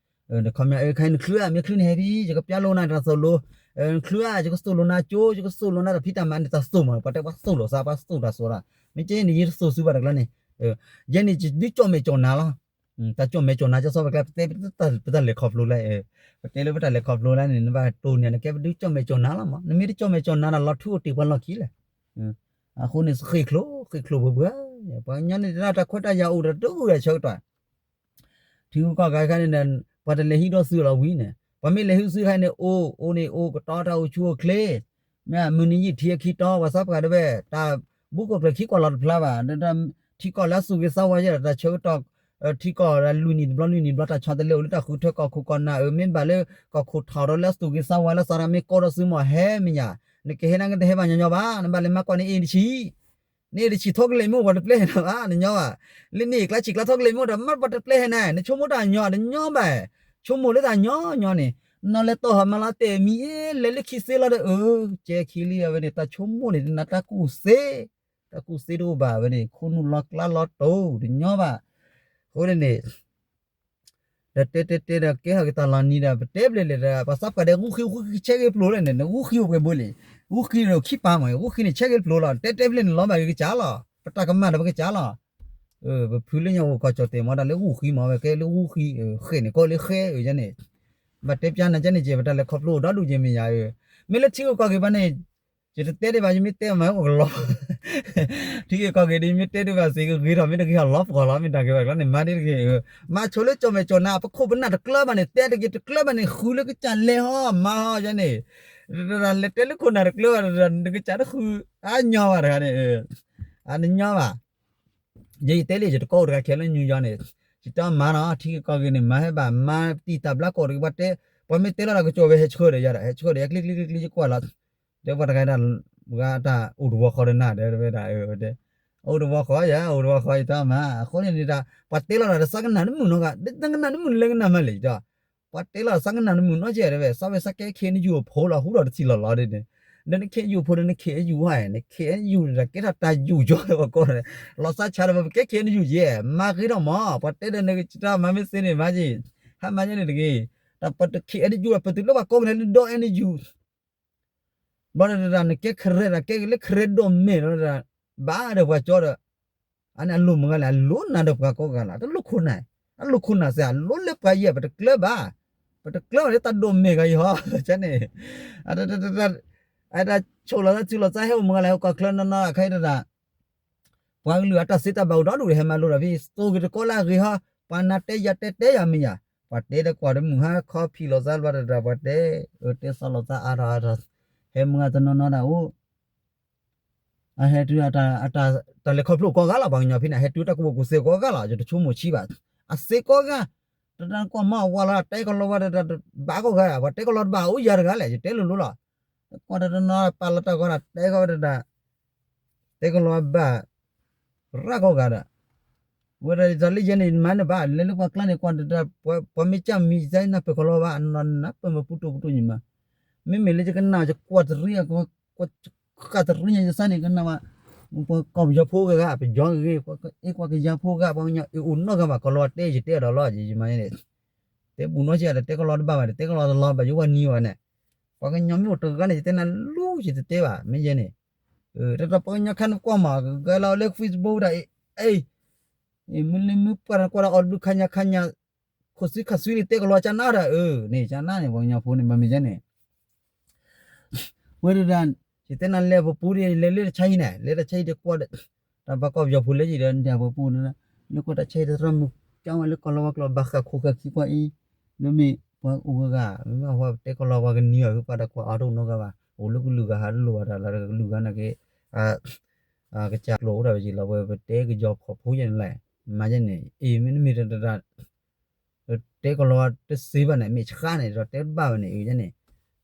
ခီမ့ၢ် ခဲအံၤနချုးဧါ, မ့ၢ်ချုးန့ၣ်ဟဲဖဲ ယကပျၢ်လိနၤတၢ်သိၣ်လိ, နချုးဧါ, ယကသိၣ်လိနၤကၠိ, ယကသိၣ်လိနၤတၢ်ဖံးတၢ်မၤန့ၣ် တၢ်သိၣ်မး, ပှၤတဲပှၤသိၣ်လိာ်သး ပှၤသိၣ်တၢ်သိၣ်တၢ်, မ့ၢ်ကဲန့ၣ် ယတသိၣ်စုဘၣ်တကျါန့ၣ်, ယဲန့ၣ် ယဒုးကၠီၣ်မဲာ်ကၠီၣ်နါလီၤ. တၢ်ကၠီၣ်မဲာ်ကၠီၣ်နါ ကၠီၣ်စီပကျါ ပတဲ ပတၢ်လဲၤခီဖျိလဲၣ်, ပတဲလၢပတၢ်လဲၤခီဖျိလဲၣ်န့ၣ် နဘၣ်တိၢ်န့ၣ် နကဲပဒုးကၠီၣ်မဲာ်ကၠီၣ်နါလီၤမး, နမ့ၢ်တကၠီၣ်မဲာ်ကၠီၣ်နါဒီး လီၤထူအိၣ်တ့ၢ်ပှၤလီၢ်ခံလဲၣ်. အဃိန့ၣ် ဃ့ၢ်ချိၣ်, ဃ့ၢ်ချိၣ်ပှဲၤပှဲၤ, ပှၤကညီန့ၣ် တၢ်ခွဲးတၢ်ယာ်အိၣ်ဒီး တဂုာ်ဒီးဆၢကတီၢ် ထံဂုၤကီၢ်ဂၤခဲန့ၣ် ပှၤတလဲၤဟံးဒီးသုလီၤဝံၤန့ၣ်, ပှၤမ့ၢ်လဲၤဟံးသုခဲန့ၣ် အိၣ်, အိၣ်န့ၣ်အိၣ်, ကတီၤတၢ်အိၣ်ဆူၣ်အိၣ်ချ့, မ့ၢ်မုၢ်နံၤယံာ်ထံအခံတီ ပှၤသးပှၢ်တဝဲ, တၢ်ဘူၣ်ကိၣ်ကျၢၢ်ခံကွၢ်လီၤတဖျါဘၣ်, ထံကီၢ်လၢအသူၣ်ဂ့ၤသးဝါယဲဒီး တၢ်ဆၢကတီၢ်, ထံကီၢ်လွံၢ်နံၣ်တဘျီ လွံၢ်နံၣ်တဘျီ တၢ်ဆီတလဲအိၣ်လၢတၢ်ဃုထၢ ကီၢ်ခိၣ်ကီၢ်နၢ်ဧၢ, မ့ၢ်ဘၣ်လၢ ကီၢ်ခိၣ်ထီၣ်ဒီးလၢအသူၣ်ဂ့ၤသးဝါလၢသးရၣ်မ့ၢ်ကီဒီးသုမီၢ်ဟဲမ့ၢ်ညါ, နကဟဲနၤကတဟဲဘၣ်ညီညီဘၣ်, နဘၣ်လဲၤမၤကွၢ်န့ၣ်အ့ၣ်တဆံ န့ၣ်တဆံထိကလဲာ်မ့ၢ်အိၣ်ပှၤတပျဲဟဲနၤဘၣ် နညီဘၣ်, လၢန့ၣ်ကျါဆံးကျါထိကလဲာ်မ့ၢ်အိၣ်ဒီး မ့ၢ်ပှၤတပျဲဟဲနၤ, နဆိကမိၣ်တၢ်ညီတညီဘၣ်, ဆိကမိၣ်လၢတၢ်ညီညီန့ၣ်, နီၢ်လဲၤတီၢ်ဟးမၤလီၤတဲာ်မံၤအ့ လဲၤလၢခံစ့လီၤဒီး အၢ ကဲခံလံ အဝဲန့ၣ် တၢ်ဆိကမိၣ်န့ၣ် တနၢ်တၢ်ကူၣ်စ့, တၢ်ကူၣ်စ့တအိၣ်ဘၣ် အဝဲန့ၣ် ခိၣ်နူာ်လီၤကျါလီၤတိၤတညီဘၣ်. အဃိန့ၣ်န့ၣ် ဒီးတဲတဲတဲဒီး ကဲထီၣ်က့ၤတၢ်လီၤနံၤဒီး ပတဲဘျဲၣ်လဲၣ်ဒီး ပှၤသးပှၢ်ဒီး ဂူဃံဂူဃံကဆဲးက့ၤပျိၤလဲၣ်န့ၣ် ဂူဃံအိၣ်ပှဲၤဘိလံ, ဂူဃံဒီးခံပာ်မး ဂူဃံန့ၣ် ဆဲးက့ၤပျိၤလီၤ တဲတဲဘျဲၣ်န့ၣ် လီၤဘၣ်က့ၤကစၢ်လီၤ ပတၢ်ကမၣ်ဒီးပကစၢ်လီၤ. ပဖုလၢညါအိၣ်ကီၢ်ကၠီၣ်တဲာ်မး တၢ်လၢဂူဃံမး ဝဲကဲလၢဂူဃံ ဃဲၣ်န့ၣ်ကီလၢဃဲၣ်အၢယဲန့ၣ် ဘၣ်တဲပျါနၤကဲန့ၣ်ကဲ ပတၢ်လဲၤခီဖျိအိၣ်ဒီဒူၣ်က့မ့ၢ်ယၤဧၢ, မ့ၢ်လၢထံဂ့ၢ်ကီၢ်ဂ့ၢ်ဘၣ်န့ၣ် ယတတဲဒံးဘၣ် ယမ့ၢ်တဲမၤအိၣ်ကလီ ထံဂ့ၢ်ကီၢ်ဂ့ၢ်ဒီး ယမ့ၢ်တဲဒံးဘၣ်စ့ၢ်ကီး ဂ့ၤထီၣ်မ့ၢ်တဂ့ၤဟီၣ်လီၤပှီၢ်လီၤ မ့ၢ်တၢ်ကဲဘၣ်ကျီန့ၣ် မၤဒ်တဂ့ၤ, မၤဆိလၢကၠီၣ်မဲာ်ကၠီၣ်နါ ပခိၣ်ပနၢ်တကျၢၤဘၣ်န့ၣ် တဲတဂ့ၤတကျၢၤဘၣ်န့ၣ် ဃုလၢကစၢ်လဲၤဟီ မၤဟီယဲန့ၣ်, လဲၤတဲလၢခိၣ်နၢ်တကျၢၤဘၣ် နကစၢ်တဃု အညီဘၣ်တဂၤန့ၣ်, အနညီဘၣ် ယဲယတဲလံ ယတကိးအိၣ်တဂၤခဲလၢာ် New York န့ၣ်, ယတဲမၤနီၤ ထံဂ့ၢ်ကီၢ်ဂ့ၢ်န့ၣ် မၤဟဲဘၣ် မၤတံာ်တာ်ဘျါကီၢ်တဂ့ၤ ပှၤတဲ, ပှၤမ့ၢ်တဲလီၤတၢ်ကစီၣ်ဝဲ ဟဲဆှၢဒီးယၤဒီး ဟဲဆှၢဒီးယၤ ကျ့ကျ့ကျ့ကျ့ ယကွၢ်လီၤ, တဲပှၤတဂၤဒၣ် ဝဲတၢ်အိၣ်တဝီဃီဒီးနၤဒီး ဝဲဒၣ်, အိၣ်တဝီဃီယၤ အိၣ်တဝီဃီ ယတဲမၤ အဃိန့ၣ်န့ၣ်ဒီး ပှၤတဲလီၤတၢ်ဒီး သးကနၣ်တမုာ်နီတဂၤ တကနၣ်တမုာ်လၢကနၣ်မးလဲၣ် ယတဲ ပှၤတဲလီၤသးကနၣ်တမုာ်နီတစဲးတဲဝဲ သးဝဲသးကဲ ခ့ၣ်အဲၣ်ယူၣ် အဖိလီၤ ဟူထီၣ်တထံၣ်လီၤလီၤဒ်န့ၣ်, ဒီးနခ့ၣ်အဲၣ်ယူၣ်အဖိဒီး နခ့ၣ်အဲၣ်ယူၣ်ဧါ နခ့ၣ်အဲၣ်ယူၣ်ဒီး ကဲထီၣ်တၢ်ယူၣ်ကၠီဒီးပှၤကိးန့ၣ်, လီၤသးဆါဒီး ပကဲ ခ့ၣ်အဲၣ်ယူၣ်ယဲ မၤဂ့ၤထီၣ်မး ပှၤတဲဒီး နကစၢ်မၤမ့ၢ်သ့န့ၣ် မၤက့ၤ, ဟဲမၤယဲန့ၣ်တဂ့ၤ, တၢ်ပတခ့ၣ်အဲၣ်ယူၣ်ဒီး ပတုၤလၢပှၤကိးက့ၤန့ၣ်လၢ ဒီအဲၣ်ယူၣ် ဘၣ်ဒီးတၢ် နကဲခရဲး တၢ်ကဲက့ၤလၢခရဲးဒီးမဲာ်ဒီးတၢ်, ဘၣ်ဒီးပှၤကၠီဒီး, အန့ၣ်အလိၤမုၢ်ဂၤလဲၣ် အလိၤနၤဒီးပှၤကိးဂၤလီၤ တလိၣ်ခိၣ်နၢ်, အလိၤခိၣ်နၢ်စ့ၢ် အလိၤလၢပှၤယဲၢ် ပတကျၢၤဘၣ်, ပတကျၢၤဘၣ်လၢတၢ်ဒိၣ်မဲာ်ဂၤအံၤဟီ, န့ၣ်, အတၢ်ဆိၣ်လီၤသး ထုးလီၤသးဟဲအိၣ်မုၢ်ဂၤလဲၣ် ဟဲကွၢ်ချၢနီၢ်နီၢ် အခါအံၤတၢ် ပှၤကလုာ်အတၢ်စံးတၢ်ဘၣ်အိၣ်ဒီဒူၣ်ဒီး ဟဲမၤလိတၢ်ဖဲ သိၣ်က့ၤတကိးလၢအဂ့ၤဟီ, ပှၤနၤတဲယၤတဲတဲယၤမ့ၢ်ယၤ, ပှၤတဲဒီးကွၢ်တမုာ်ဟါ ခီဖံးလိာ်သးဘျီတၢ် ပှၤတဲ, အတဲသီၣ်လိာ်သးအါထီၣ်အါထီၣ်, ဟဲမုၢ်ဂၤတနီၤနီၤဒၣ်အိၣ်, အဟဲတုၤ တၢ်လဲၤခီဖျိကိးဂၤလီၤ ပှၤကညီဖဲန့ၣ် ဟဲတုၤတၢ်ကဝီၤကူၣ်စဲး ကိးဂၤလီၤ ယတဆိကမိၣ်ဆံးဘၣ်, အစ့ကိးဂၤ, တၢ်တၢ်ကွၢ်မၤအဝၤလီၤ တဲကလီၤဝဲတၢ် ဘၣ်ကိးဂၤ ပှၤတဲကလီၤတဘၣ်အိၣ်ယၤတဂၤလဲၣ် ယတဲလိၤလိၤလီၤ, ကွၢ်တၢ်တနီၤ ပာ်လီၤတၢ်ဂီၤတၢ် တဲကီဝဲတၢ် တဲကလီၤဘၣ် ရၣ်ကိးဂၤဒီး, ဝဲဒၣ်တၢ်လၢယဲန့ၣ် မၤန့ၢ်ဘၣ် လဲၤလၢပှၤကျါန့ၣ် ကွၢ်တၢ် ပှၤမ့ၢ်ကၢ်မံၤ ယနၢ်ပၢၢ်ကလီၤဘၣ် နနၢ်ပၢၢ်မ့ၢ်ပူတိၢ်ပူတိၢ်ညီမး, မ့မ့ၢ်လၢယကနၣ် ယကွၢ်တရံး ကွၢ်ဃာ်တရံးညါယသးန့ၣ် ကနၣ်ဝဲ, ပှၤကီၢ်ပယီၤဖိဂၤဂၤ ပယီၤဂ့ၤ အ့ၣ်ကွၢ်ကယၤဖိဂၤ ပှၤကညီအ့ၣ်အိၣ်နီတဂၤဘၣ် ကလီၤတဲ ယတဲအီၤဒီးလီၤ ယမၤန့ၣ် တဲဘူးနီၢ်ဆံးဒီး တဲကလီၤတဘၣ်ဘၣ်ဒီး တဲကလီၤတလီၤဘၣ် ယဝဲနံၤဝဲန့ၣ်, ပှၤကညီမ့ၢ်အိၣ်တဂၤန့ၣ် ယတဲနၤလူၤ ယတတဲဘၣ် မ့ၢ်ယဲန့ၣ်, တၢ်ပှၤကညီခါနကွၢ်မး ကဂဲၤလီၤလၢ Facebook ဒၣ်အံၤ, အံၤ, မုၢ်လံမုၢ်ပှၢ်နကွၢ်ဒီး အီၣ်ဘျုးခါညါခါညါ, ခိၣ်ဆူခါဆူန့ၣ် တဲကလီၤကနၣ်ဒီး အၢ န့ၣ် ကနၣ်န့ၣ် ပှၤကညီဖိန့ၣ် မ့မ့ၢ်ယဲန့ၣ် ဝဲဒၣ်, ယတဲနၤလဲၤပပူၤဒီး လဲၤလၢတၢ်ဆါဟံၣ်န့ၣ် လဲၤတၢ်ဆါဟံၣ်ဒီးကွၢ်ဒီး, တၢ်ပှၤကီၢ်ပယီၤဖိလၢယံၤဒီး ဒၣ်ပပူၤန့ၣ်, လၢကွၢ်တၢ်ဆါဟံၣ်ဒီး သရၣ်မုၣ်ကၢဝဲလၢကီၢ်လီၤဝါကျိာ် ဘၣ်ဃးခိၣ်ဃာ်ခံကွၢ်အံၤ, လၢမ့ၢ်ပှၤအိၣ်ဂၤဂၤ, မ့ၢ်ဘၣ်ဟီတဲကလီၤပှၤကနံၤအီၤ ဖုပှၤဒီးကွၢ်အီၤတအိၣ်နီတဂၤဘၣ်, အိၣ်လၢကလုာ်ဂၤဟးတလိၣ်ဘၣ်တၢ်လၢ ကလုာ်ဂၤနာ်က့ ကစၢ်ကျိာ်အိၣ်ဒၣ်ဝဲယံၤလီၤ ပတဲကယီၤဖီၣ်ဖိယဲန့ၣ်လဲၣ်, မၤယဲန့ၣ် အံၤမ့တမ့ၢ်တၢ် တဲကလီၤတသ့ဘၣ်န့ၣ် မ့ၢ်ဆှါန့ၣ် ဒီးတဲတဘၣ်ဘၣ်န့ၣ် အံၤန့ၣ်,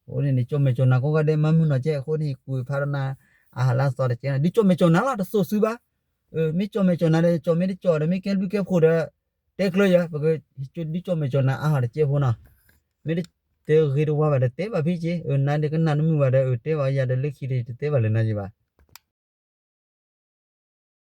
အဃိန့ၣ်န့ၣ် ကၠီၣ်မဲာ်ကၠီၣ်နါကိးဂၤဒဲး မၤမုာ်နီၢ်ကဲ အဃိန့ၣ် ကွံာ်ဖးဒီးနၤ အဟးလၢသီတကဲန့ၣ် ဒ်ကၠီၣ်မဲာ်ကၠီၣ်နါလီၤ တသိၣ်စုဘၣ်, မ့ၢ်ကၠီၣ်မဲာ်ကၠီၣ်နါဒီး ကၠီၣ်မ့ၢ်တကၠီၣ်ဒီး မ့ၢ်ကဲဘျုးကဲဖှိၣ်ဒီး တဲကျၢၤယၤ ပကဒ်ကၠီၣ်မဲာ်ကၠီၣ်နါအါဟီၣ်တကဲဖိနီၤ, မ့ၢ်တဂ့ၤတဝါဘၣ်ဒီး တဲဘၣ်ဖဲက့ နၤဒ်ကနၣ်နမုာ်ဘၣ်ဒီး တဲဘၣ်ယၤဒီး လၢခံဒီး ယတတဲဘၣ်လၢနၤယံၤဘၣ်,